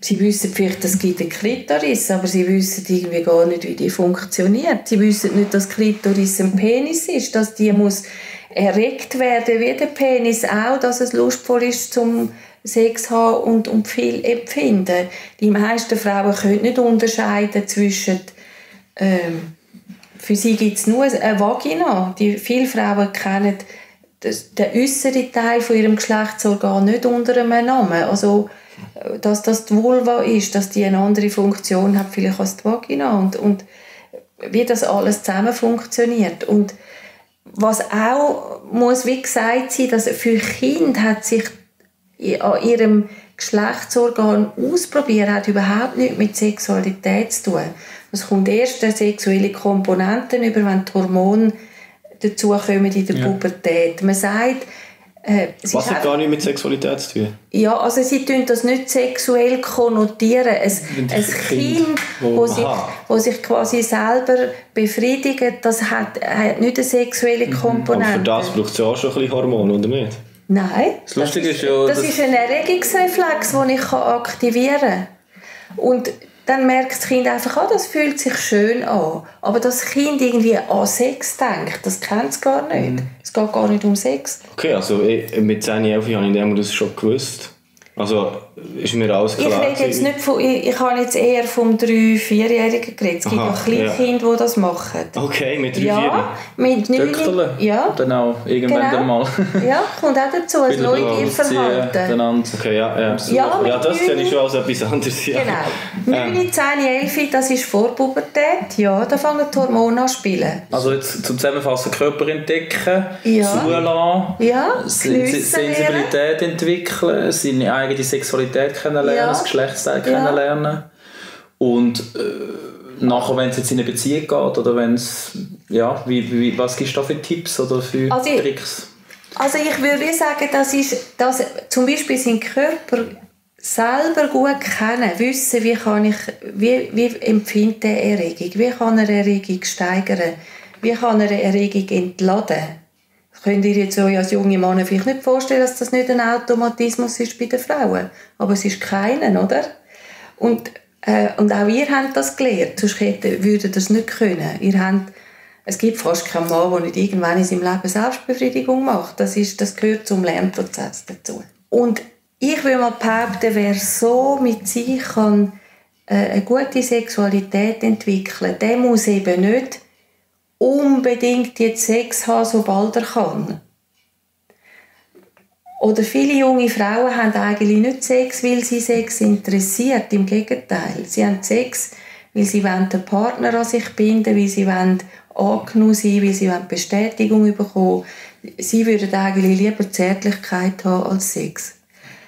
wissen vielleicht, es gibt eine Klitoris, aber sie wissen irgendwie gar nicht, wie die funktioniert. Sie wissen nicht, dass Klitoris ein Penis ist, dass die muss erregt werden wie der Penis auch, dass es lustvoll ist zum Sex haben und viel empfinden. Die meisten Frauen können nicht unterscheiden zwischen für sie gibt es nur eine Vagina. Viele Frauen kennen den äußeren Teil von ihrem Geschlechtsorgan nicht unter einem Namen. Also, dass das die Vulva ist, dass die eine andere Funktion hat vielleicht als die Vagina und wie das alles zusammen funktioniert. Und was auch muss, wie gesagt sein, dass für Kinder hat sich an ihrem Geschlechtsorgan ausprobieren, hat überhaupt nichts mit Sexualität zu tun. Es kommt erst der sexuelle Komponenten über, wenn die Hormone dazukommen in der Pubertät. Man sagt, Was hat gar nichts mit Sexualität zu tun? Ja, also sie tun das nicht sexuell konnotieren. Ein Kind, wo sich quasi selber befriedigt, das hat nicht eine sexuelle Komponente. Aber für das braucht es ja auch schon ein bisschen Hormone, oder nicht? Nein, Das Lustige ist ja, das ist ein Erregungsreflex, den ich aktivieren kann. Und dann merkt das Kind einfach, das fühlt sich schön an. Aber das Kind irgendwie an Sex denkt, das kennt es gar nicht. Es geht gar nicht um Sex. Okay, also mit 10, 11 Jahren habe ich das schon gewusst. Also ist mir alles klar. Ich rede jetzt nicht von, ich habe jetzt eher vom 3-, 4-Jährigen geredet. Es gibt auch Kleinkinder, die das machen. Okay, mit 3, 4? Ja, mit 9. Ja. Dann auch irgendwann dann mal. Ja, kommt auch dazu, ein Neugierverhalten. Okay, ja, das kenne ich schon als etwas anderes. Ja. Genau. 9, 10, 11, das ist Vorpubertät. Ja, da fangen die Hormone an zu spielen. Also jetzt zum Zusammenfassen, Körper entdecken, zulassen, Sensibilität entwickeln, seine eigene Sexualität kennenlernen, das Geschlechtsteil kennenlernen. Und nachher, wenn es jetzt in eine Beziehung geht, oder wenn es, was gibst du da für Tipps oder für Tricks? Also ich würde sagen, dass zum Beispiel seinen Körper selber gut kennen, wissen, wie empfindet er Erregung, wie kann er Erregung steigern, wie kann er Erregung entladen. Das könnt ihr jetzt als junge Männer vielleicht nicht vorstellen, dass das nicht ein Automatismus ist bei den Frauen. Aber es ist keinen, oder? Und auch ihr habt das gelernt, sonst würdet ihr das nicht können. Es gibt fast keinen Mann, der nicht irgendwann in seinem Leben Selbstbefriedigung macht. Das gehört zum Lernprozess dazu. Und ich will mal behaupten, wer so mit sich kann, eine gute Sexualität entwickeln, der muss eben nicht unbedingt jetzt Sex haben, sobald er kann. Oder viele junge Frauen haben eigentlich nicht Sex, weil sie Sex interessiert. Im Gegenteil. Sie haben Sex, weil sie den Partner an sich binden wollen, weil sie angenommen sein, weil sie Bestätigung bekommen. Sie würden eigentlich lieber Zärtlichkeit haben als Sex.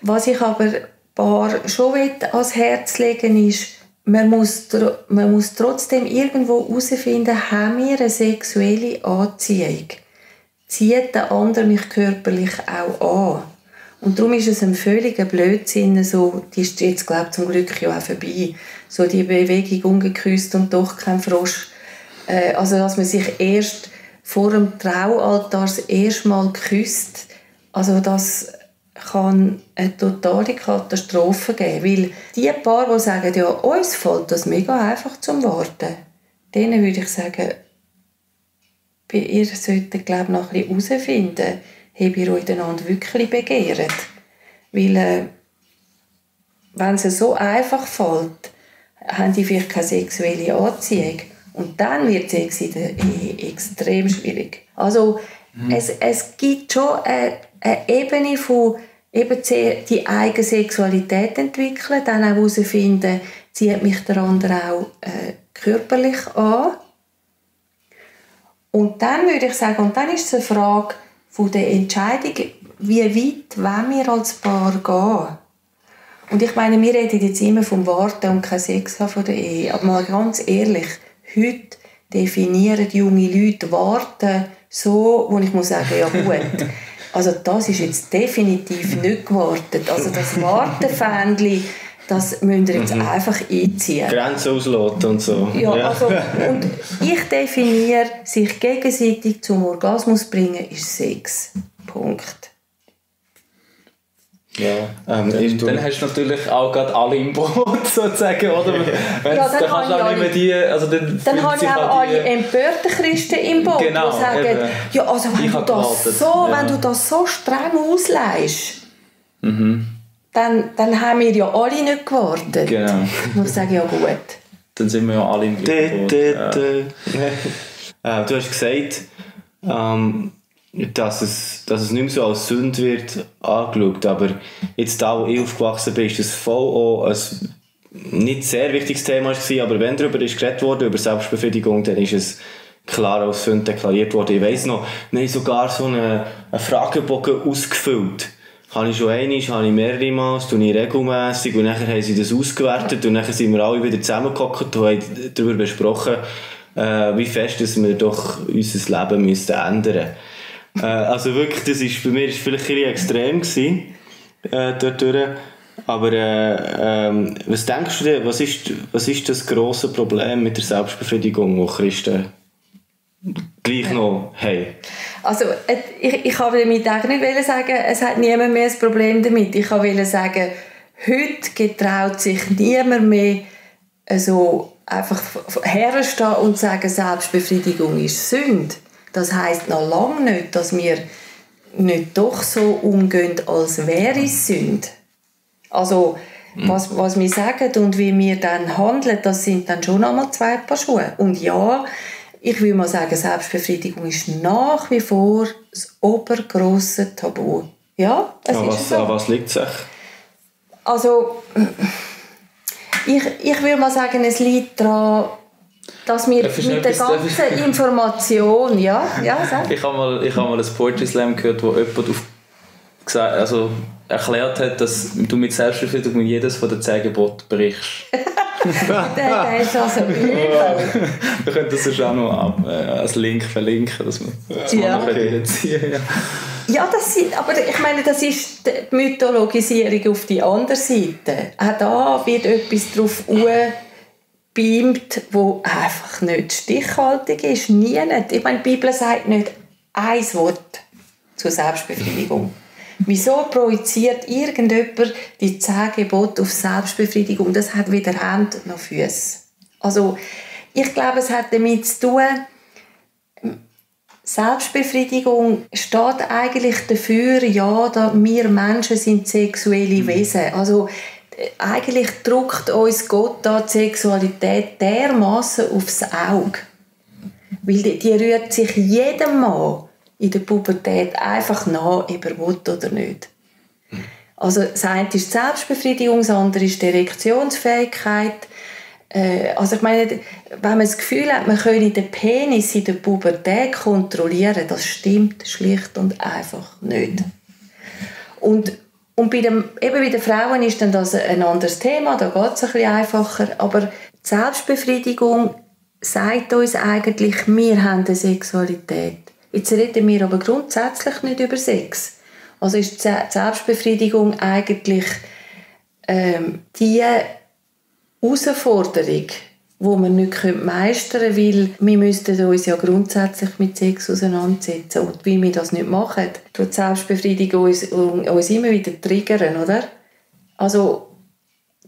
Was ich aber Paar schon ans Herz legen ist, man muss trotzdem irgendwo herausfinden, haben wir eine sexuelle Anziehung? Zieht der andere mich körperlich auch an? Und darum ist es ein völliger Blödsinn, so, die ist jetzt, glaube ich, zum Glück ja auch vorbei, so die Bewegung ungeküsst und doch kein Frosch. Also, dass man sich erst vor dem Traualtar das erste Mal küsst, also das kann eine totale Katastrophe geben. Weil die Paare, die sagen, ja, uns fällt das mega einfach zum Warten, denen würde ich sagen, ihr solltet, glaube ich, noch ein bisschen herausfinden, ob ihr euch einander wirklich begehrt. Weil, wenn es so einfach fällt, haben die vielleicht keine sexuelle Anziehung. Und dann wird Sex in der Ehe extrem schwierig. Also, es gibt schon eine Ebene von eben die eigene Sexualität entwickeln, dann auch herausfinden, zieht mich der andere auch körperlich an. Und dann würde ich sagen, und dann ist es eine Frage von der Entscheidung, wie weit wollen wir als Paar gehen. Und ich meine, wir reden jetzt immer vom Warten und kein Sex haben von der Ehe. Aber mal ganz ehrlich, heute definieren junge Leute Warten so, wo ich muss sagen, ja gut. Also das ist jetzt definitiv nicht gewartet. Also das Wartenfähnchen, das müsst ihr jetzt einfach einziehen. Grenzen ausloten und so. Ja, also, und ich definiere, sich gegenseitig zum Orgasmus bringen, ist Sex. Punkt. Ja, dann hast du natürlich auch gerade alle im Boot, sozusagen, oder? Ja, dann kannst du auch nicht mehr die... Also dann habe ich auch alle empörten Christen im Boot, die sagen, ja, also wenn du das so streng ausleihst, dann haben wir ja alle nicht gewartet. Genau. Ich muss sagen, ja gut. Dann sind wir ja alle im Boot. Du hast gesagt, dass es nicht mehr so als Sünde wird angeschaut, aber jetzt da, wo ich aufgewachsen bin, ist das voll auch ein nicht sehr wichtiges Thema gewesen, aber wenn darüber ist geredet wurde, über Selbstbefriedigung, dann ist es klar als Sünde deklariert worden. Ich weiss noch, wir haben sogar so einen Fragebogen ausgefüllt. Habe ich schon einmal, habe ich mehrere Mal, das tue ich regelmässig und nachher haben sie das ausgewertet und nachher sind wir alle wieder zusammengehockt und haben darüber besprochen, wie fest dass wir doch unser Leben ändern müssen. Also wirklich, bei mir war vielleicht ein bisschen extrem gewesen, dort durch. Aber was denkst du dir, was ist das grosse Problem mit der Selbstbefriedigung, die Christen gleich noch haben? Also ich wollte damit eigentlich nicht sagen, es hat niemand mehr ein Problem damit. Ich wollte sagen, heute getraut sich niemand mehr so einfach herstehen und sagen, Selbstbefriedigung ist Sünde. Das heisst noch lange nicht, dass wir nicht doch so umgehen, als wäre es Sünde. Also, was wir sagen und wie wir dann handeln, das sind dann schon einmal zwei Paar Schuhe. Und ja, ich will mal sagen, Selbstbefriedigung ist nach wie vor das obergrosse Tabu. Ja, es ist so. An was liegt es? Also, ich würde mal sagen, es liegt daran, dass wir mit der ganzen Information... Ja, sag. Ich habe mal ein Poetry Slam gehört, wo jemand erklärt hat, dass du mit Selbstbefriedigung jedes von den 10 Geboten brichst. Der ist also übel. Wir können das sonst auch noch als Link verlinken, dass wir das mal noch ziehen. Ja, aber ich meine, das ist die Mythologisierung auf die andere Seite. Auch da wird etwas drauf beamt, wo einfach nicht stichhaltig ist. Nie nicht. Ich meine, die Bibel sagt nicht ein Wort zur Selbstbefriedigung. Wieso projiziert irgendjemand die 10 Gebote auf Selbstbefriedigung? Das hat weder Hände noch Füße. Also, ich glaube, es hat damit zu tun, Selbstbefriedigung steht eigentlich dafür, ja, dass wir Menschen sind sexuelle Wesen. Also, eigentlich drückt uns Gott da die Sexualität dermassen aufs Auge. Weil die rührt sich jedem Mann in der Pubertät einfach nach, ob er will oder nicht. Also das eine ist die Selbstbefriedigung, das andere ist die Erektionsfähigkeit. Also ich meine, wenn man das Gefühl hat, man könne den Penis in der Pubertät kontrollieren, das stimmt schlicht und einfach nicht. Und bei den Frauen ist dann das ein anderes Thema, da geht es ein bisschen einfacher. Aber die Selbstbefriedigung sagt uns eigentlich, wir haben eine Sexualität. Jetzt reden wir aber grundsätzlich nicht über Sex. Also ist die Selbstbefriedigung eigentlich die Herausforderung, die wir nicht meistern können, weil wir müssten uns ja grundsätzlich mit Sex auseinandersetzen. Und weil wir das nicht machen, tut die Selbstbefriedigung uns immer wieder triggern, oder? Also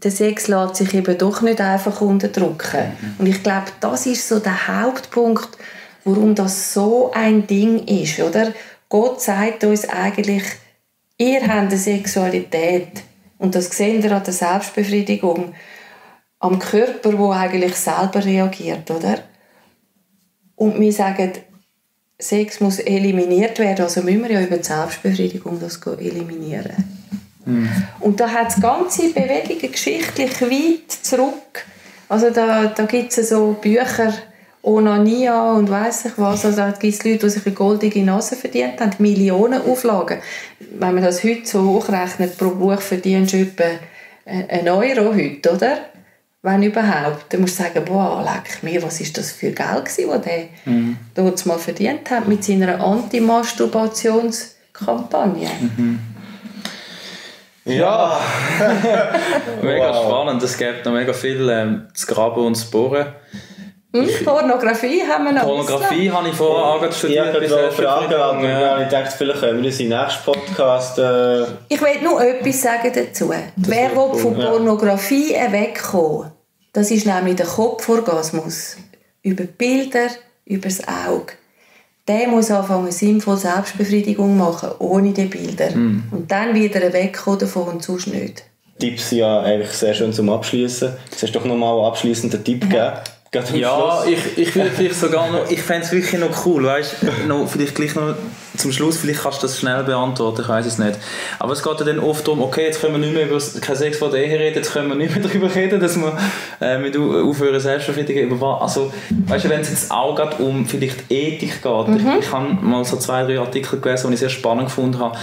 der Sex lässt sich eben doch nicht einfach unterdrücken. Und ich glaube, das ist so der Hauptpunkt, warum das so ein Ding ist, oder? Gott sagt uns eigentlich, ihr habt eine Sexualität und das seht ihr an der Selbstbefriedigung, am Körper, der eigentlich selber reagiert, oder? Und wir sagen, Sex muss eliminiert werden, also müssen wir ja über die Selbstbefriedigung das eliminieren. Und da hat es ganze Bewegungen geschichtlich weit zurück. Also da gibt es so Bücher, Onania und weiss ich was. Also da gibt es Leute, die sich eine goldige Nase verdient haben, Millionen Auflagen. Wenn man das heute so hochrechnet, pro Buch verdienst du etwa €1 heute, oder? Wenn überhaupt. Dann musst du sagen, boah, leck mir, was ist das für Geld gewesen, das der dort mal verdient hat mit seiner Anti-Masturbationskampagne. Ja. Mega spannend. Es gibt noch mega viel zu graben und zu bohren. Pornografie haben wir noch. Pornografie habe ich vorher studiert. Ich habe Fragen, aber ich dachte, vielleicht können wir das im nächsten Podcast... Ich will nur etwas sagen dazu. Wer will von Pornografie wegkommen, das ist nämlich der Kopforgasmus. Über Bilder, über das Auge. Der muss anfangen, sinnvoll Selbstbefriedigung machen, ohne die Bilder. Und dann wieder wegkommen davon und sonst nicht. Tipps sind ja eigentlich sehr schön zum Abschließen. Jetzt hast du doch nochmal einen abschliessenden Tipp gegeben. Ja, ich würde vielleicht sogar noch, ich fände es wirklich noch cool, weißt du, vielleicht gleich noch zum Schluss, vielleicht kannst du das schnell beantworten, ich weiss es nicht. Aber es geht ja dann oft darum, okay, jetzt können wir nicht mehr über kein Sex vor der Ehe reden, jetzt können wir nicht mehr darüber reden, dass wir mit aufhören Selbstbefriedigung, also, weißt du, wenn es jetzt auch um vielleicht Ethik geht, ich habe mal so 2-3 Artikel gelesen, die ich sehr spannend gefunden habe,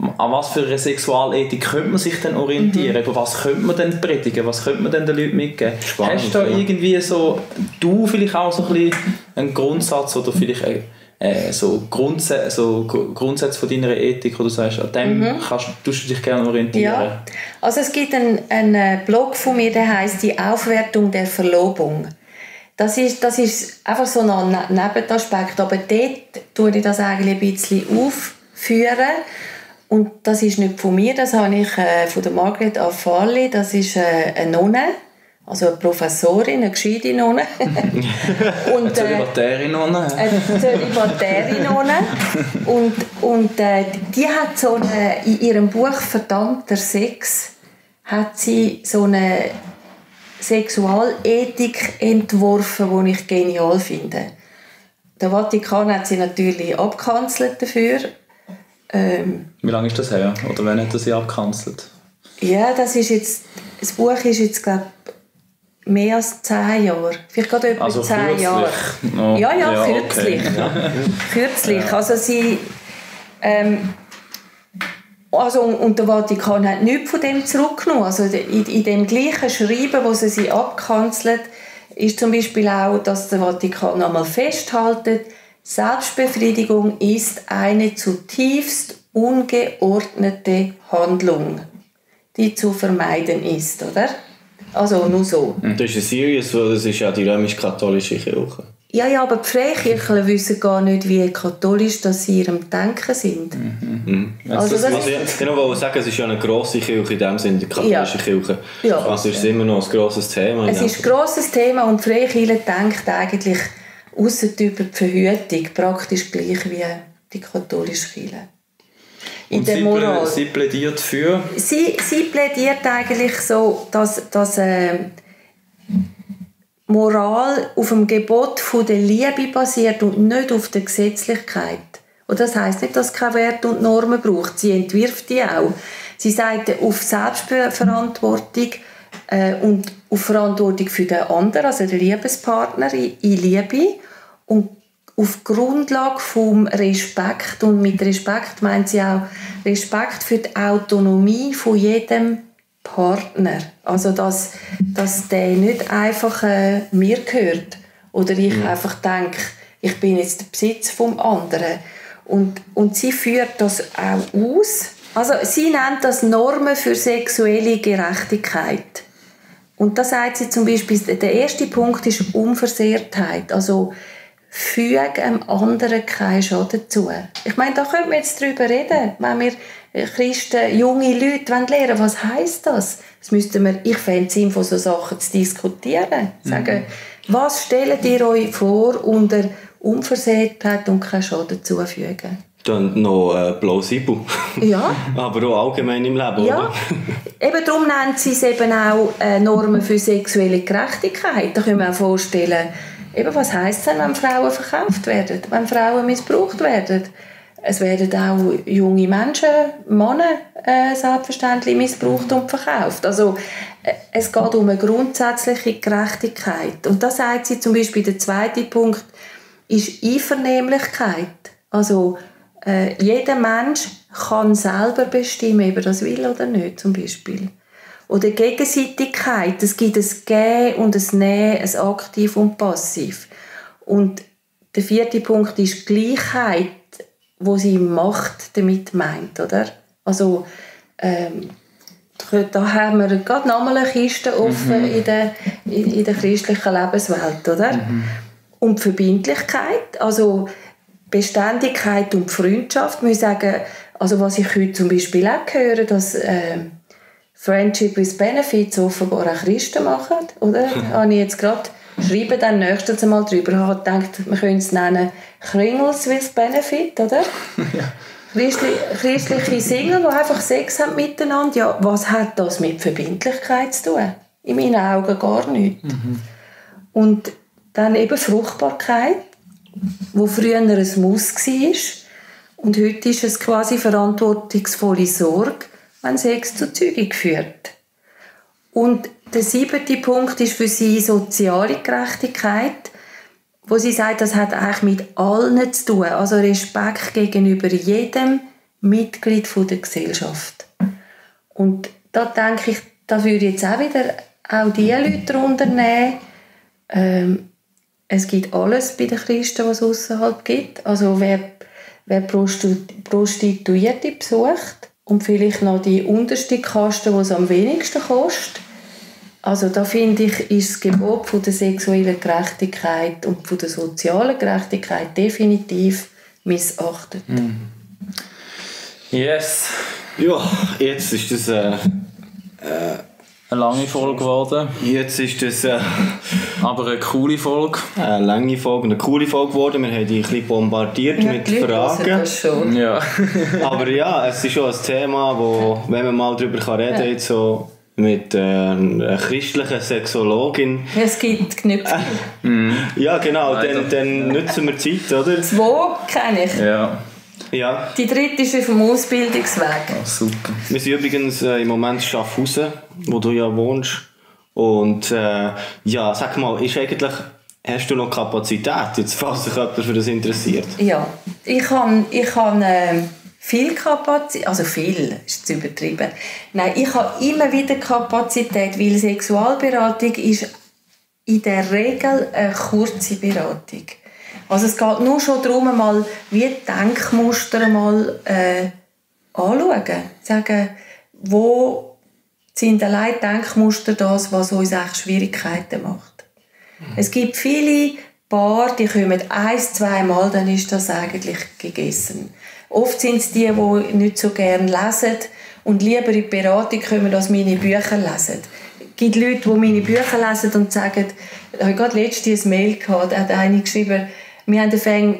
an was für eine Sexualethik könnte man sich denn orientieren? Über was könnte man denn predigen? Was könnte man denn den Leuten mitgeben? Spannend, hast du da irgendwie so, du vielleicht auch so ein bisschen einen Grundsatz oder vielleicht so Grundsätze von deiner Ethik, wo du sagst, an dem tust du dich gerne orientieren? Ja, also es gibt einen Blog von mir, der heisst «Die Aufwertung der Verlobung». Das ist einfach so ein Nebenaspekt, aber dort tue ich das eigentlich ein bisschen aufführen. Und das ist nicht von mir, das habe ich von der Margaret Afali, das ist eine Nonne, also eine Professorin, eine gescheite Nonne. Eine zölibatäre Nonne. Eine zölibatäre Nonne. Und die hat so in ihrem Buch «Verdammter Sex» hat sie so eine Sexualethik entworfen, die ich genial finde. Der Vatikan hat sie natürlich abgekanzelt dafür. Wie lange ist das her? Oder wann hat er sie abgekanzelt? Ja, das Buch ist jetzt, glaube ich, mehr als 10 Jahre. Vielleicht gerade etwa also 10 Jahre. Oh, Ja, kürzlich. Okay. Ja. Kürzlich. Also sie... und der Vatikan hat nichts von dem zurückgenommen. Also in dem gleichen Schreiben, wo sie abkanzelt, ist zum Beispiel auch, dass der Vatikan einmal festhält, Selbstbefriedigung ist eine zutiefst ungeordnete Handlung, die zu vermeiden ist, oder? Also nur so. Das ist ein serious, weil das ist ja die römisch-katholische Kirche. Ja, aber die Freikirchen wissen gar nicht, wie katholisch dass sie in ihrem Denken sind. Also ich wollte sagen, es ist ja eine grosse Kirche in dem Sinne, die katholische Kirche. Ja. Also ist es immer noch ein grosses Thema. Es ist ein grosses Thema und die Freikirche denkt eigentlich ausser über die Verhütung praktisch gleich wie die katholische Kirche. Und sie plädiert für? Sie plädiert eigentlich so, dass Moral auf dem Gebot von der Liebe basiert und nicht auf der Gesetzlichkeit. Und das heisst nicht, dass es keine Werte und Normen braucht. Sie entwirft die auch. Sie sagt auf Selbstverantwortung und auf Verantwortung für den anderen, also den Liebespartner in Liebe. Und auf Grundlage vom Respekt. Und mit Respekt meint sie auch Respekt für die Autonomie von jedem Partner. Also, dass der nicht einfach mir gehört. Oder ich einfach denke, ich bin jetzt der Besitz vom anderen. Und sie führt das auch aus. Also, sie nennt das Normen für sexuelle Gerechtigkeit. Und da sagt sie zum Beispiel, der erste Punkt ist Unversehrtheit. Also, füge einem anderen keinen Schaden zu. Ich meine, da können wir jetzt drüber reden, wenn wir Christen, junge Leute lernen wollen, was heisst das? Ich fände es sinnvoll, so Sachen zu diskutieren. Sagen, was stellt ihr euch vor unter Unversehrtheit und keinen Schaden zufügen? Dann noch plausibel. Ja. Aber auch allgemein im Leben, ja. Oder? Eben darum nennt sie es eben auch Normen für sexuelle Gerechtigkeit. Da können wir auch vorstellen, eben, was heisst es denn, wenn Frauen verkauft werden, wenn Frauen missbraucht werden? Es werden auch junge Menschen, Männer selbstverständlich missbraucht und verkauft. Also es geht um eine grundsätzliche Gerechtigkeit. Und da sagt sie zum Beispiel, der zweite Punkt ist Einvernehmlichkeit. Also jeder Mensch kann selber bestimmen, ob er das will oder nicht, zum Beispiel. Oder Gegenseitigkeit. Es gibt ein Geben und ein Nehmen, ein Aktiv und Passiv. Und der vierte Punkt ist Gleichheit, wo sie Macht damit meint, oder? Also da haben wir gerade nochmal eine Kiste offen in der christlichen Lebenswelt, oder? Und Verbindlichkeit, also Beständigkeit und Freundschaft. Wir sagen, also was ich heute zum Beispiel auch höre, dass Friendship with Benefits offenbar auch Christen machen, oder? Habe ich jetzt gerade schreibe dann nächstes Mal drüber. Ich habe gedacht, wir können es nennen Kringels with Benefit, oder? Ja. Christliche Single, die einfach Sex haben miteinander. Ja, was hat das mit Verbindlichkeit zu tun? In meinen Augen gar nichts. Und dann eben Fruchtbarkeit, wo früher ein Muss war. Und heute ist es quasi verantwortungsvolle Sorge, wenn Sex zur Zeugung führt. Und der 7. Punkt ist für sie soziale Gerechtigkeit, wo sie sagt, das hat eigentlich mit allen zu tun. Also Respekt gegenüber jedem Mitglied der Gesellschaft. Und da denke ich, da würde ich jetzt auch wieder auch die Leute darunter nehmen. Es gibt alles bei den Christen, was es ausserhalb gibt. Also wer Prostituierte besucht und vielleicht noch die unterste Kaste, die es am wenigsten kostet. Also da finde ich, ist das Gebot von der sexuellen Gerechtigkeit und von der sozialen Gerechtigkeit definitiv missachtet. Yes. Ja, jetzt ist das... Eine lange Folge geworden. Jetzt ist das aber eine coole Folge. eine lange Folge, eine coole Folge geworden. Wir haben die ein bisschen bombardiert Ja, mit die Leute hören Fragen. das schon. Ja. Aber ja, es ist schon ein Thema, wo, wenn man mal darüber reden kann, jetzt so mit einer christlichen Sexologin. Es gibt nicht viel. Ja, genau, Leider. dann nutzen wir Zeit, oder? 2 kenne ich. Ja. Die 3. ist auf dem Ausbildungsweg. Oh, super. Wir sind übrigens im Moment in Schaffhausen, wo du ja wohnst. Und ja, sag mal, hast du noch Kapazität, jetzt, falls sich jemand für das interessiert? Ja, ich habe viel Kapazität, also viel ist zu übertrieben. Nein, ich habe immer wieder Kapazität, weil Sexualberatung ist in der Regel eine kurze Beratung. Also es geht nur schon darum, mal wie Denkmuster mal anschauen. Sagen, wo sind allein Denkmuster das, was uns echt Schwierigkeiten macht. Es gibt viele Paare, die kommen 1-2 Mal, dann ist das eigentlich gegessen. Oft sind es die nicht so gerne lesen und lieber in die Beratung kommen, als meine Bücher lesen. Es gibt Leute, die meine Bücher lesen und sagen, ich habe gerade letztens ein Mail gehabt, da hat eine geschrieben, wir haben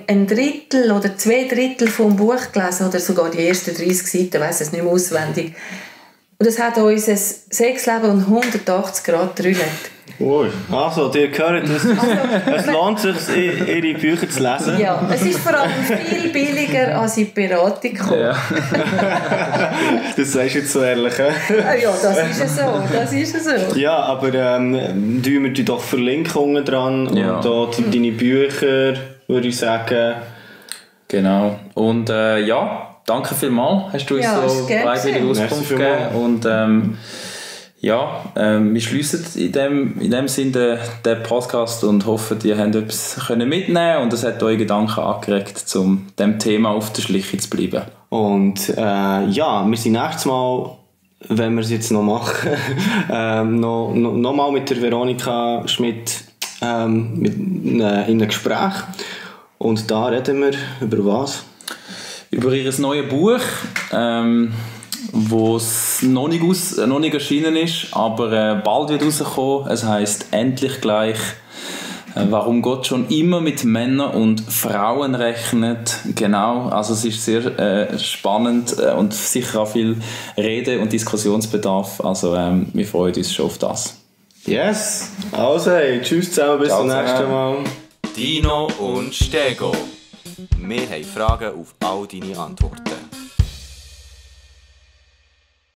ein Drittel oder 2/3 vom Buch gelesen oder sogar die ersten 30 Seiten, ich weiss es nicht mehr auswendig. Und das hat unser Sexleben um 180 Grad gedreht. Ui. Also, ihr hört, es lohnt sich, ihre Bücher zu lesen. Ja, es ist vor allem viel billiger, als in die Beratung zu kommen. Ja. Das sagst du jetzt so ehrlich. Ja, das ist es so. Ja, aber tun wir die doch verlinken unten dran. Ja. Und da deine Bücher, würde ich sagen. Genau. Und ja, danke vielmals, hast du uns Ja, so ist gern freiwillig gewesen. Auskunft Merci gegeben. Und ja, wir schliessen in dem Sinne den Podcast und hoffen, ihr habt etwas mitnehmen und es hat eure Gedanken angeregt, um dem Thema auf der Schliche zu bleiben. Und ja, wir sind nächstes Mal, wenn wir es jetzt noch machen, noch mal mit der Veronika Schmidt in einem Gespräch. Und da reden wir über was? Über ihr neues Buch, wo es noch nicht erschienen ist, aber bald wird rauskommen. Es heisst «Endlich gleich», warum Gott schon immer mit Männern und Frauen rechnet. Genau, also es ist sehr spannend und sicher auch viel Rede- und Diskussionsbedarf. Also wir freuen uns schon auf das. Yes! Also, hey, tschüss zusammen, bis zum Ciao nächsten Mal. Dino und Stego. Wir haben Fragen auf all deine Antworten.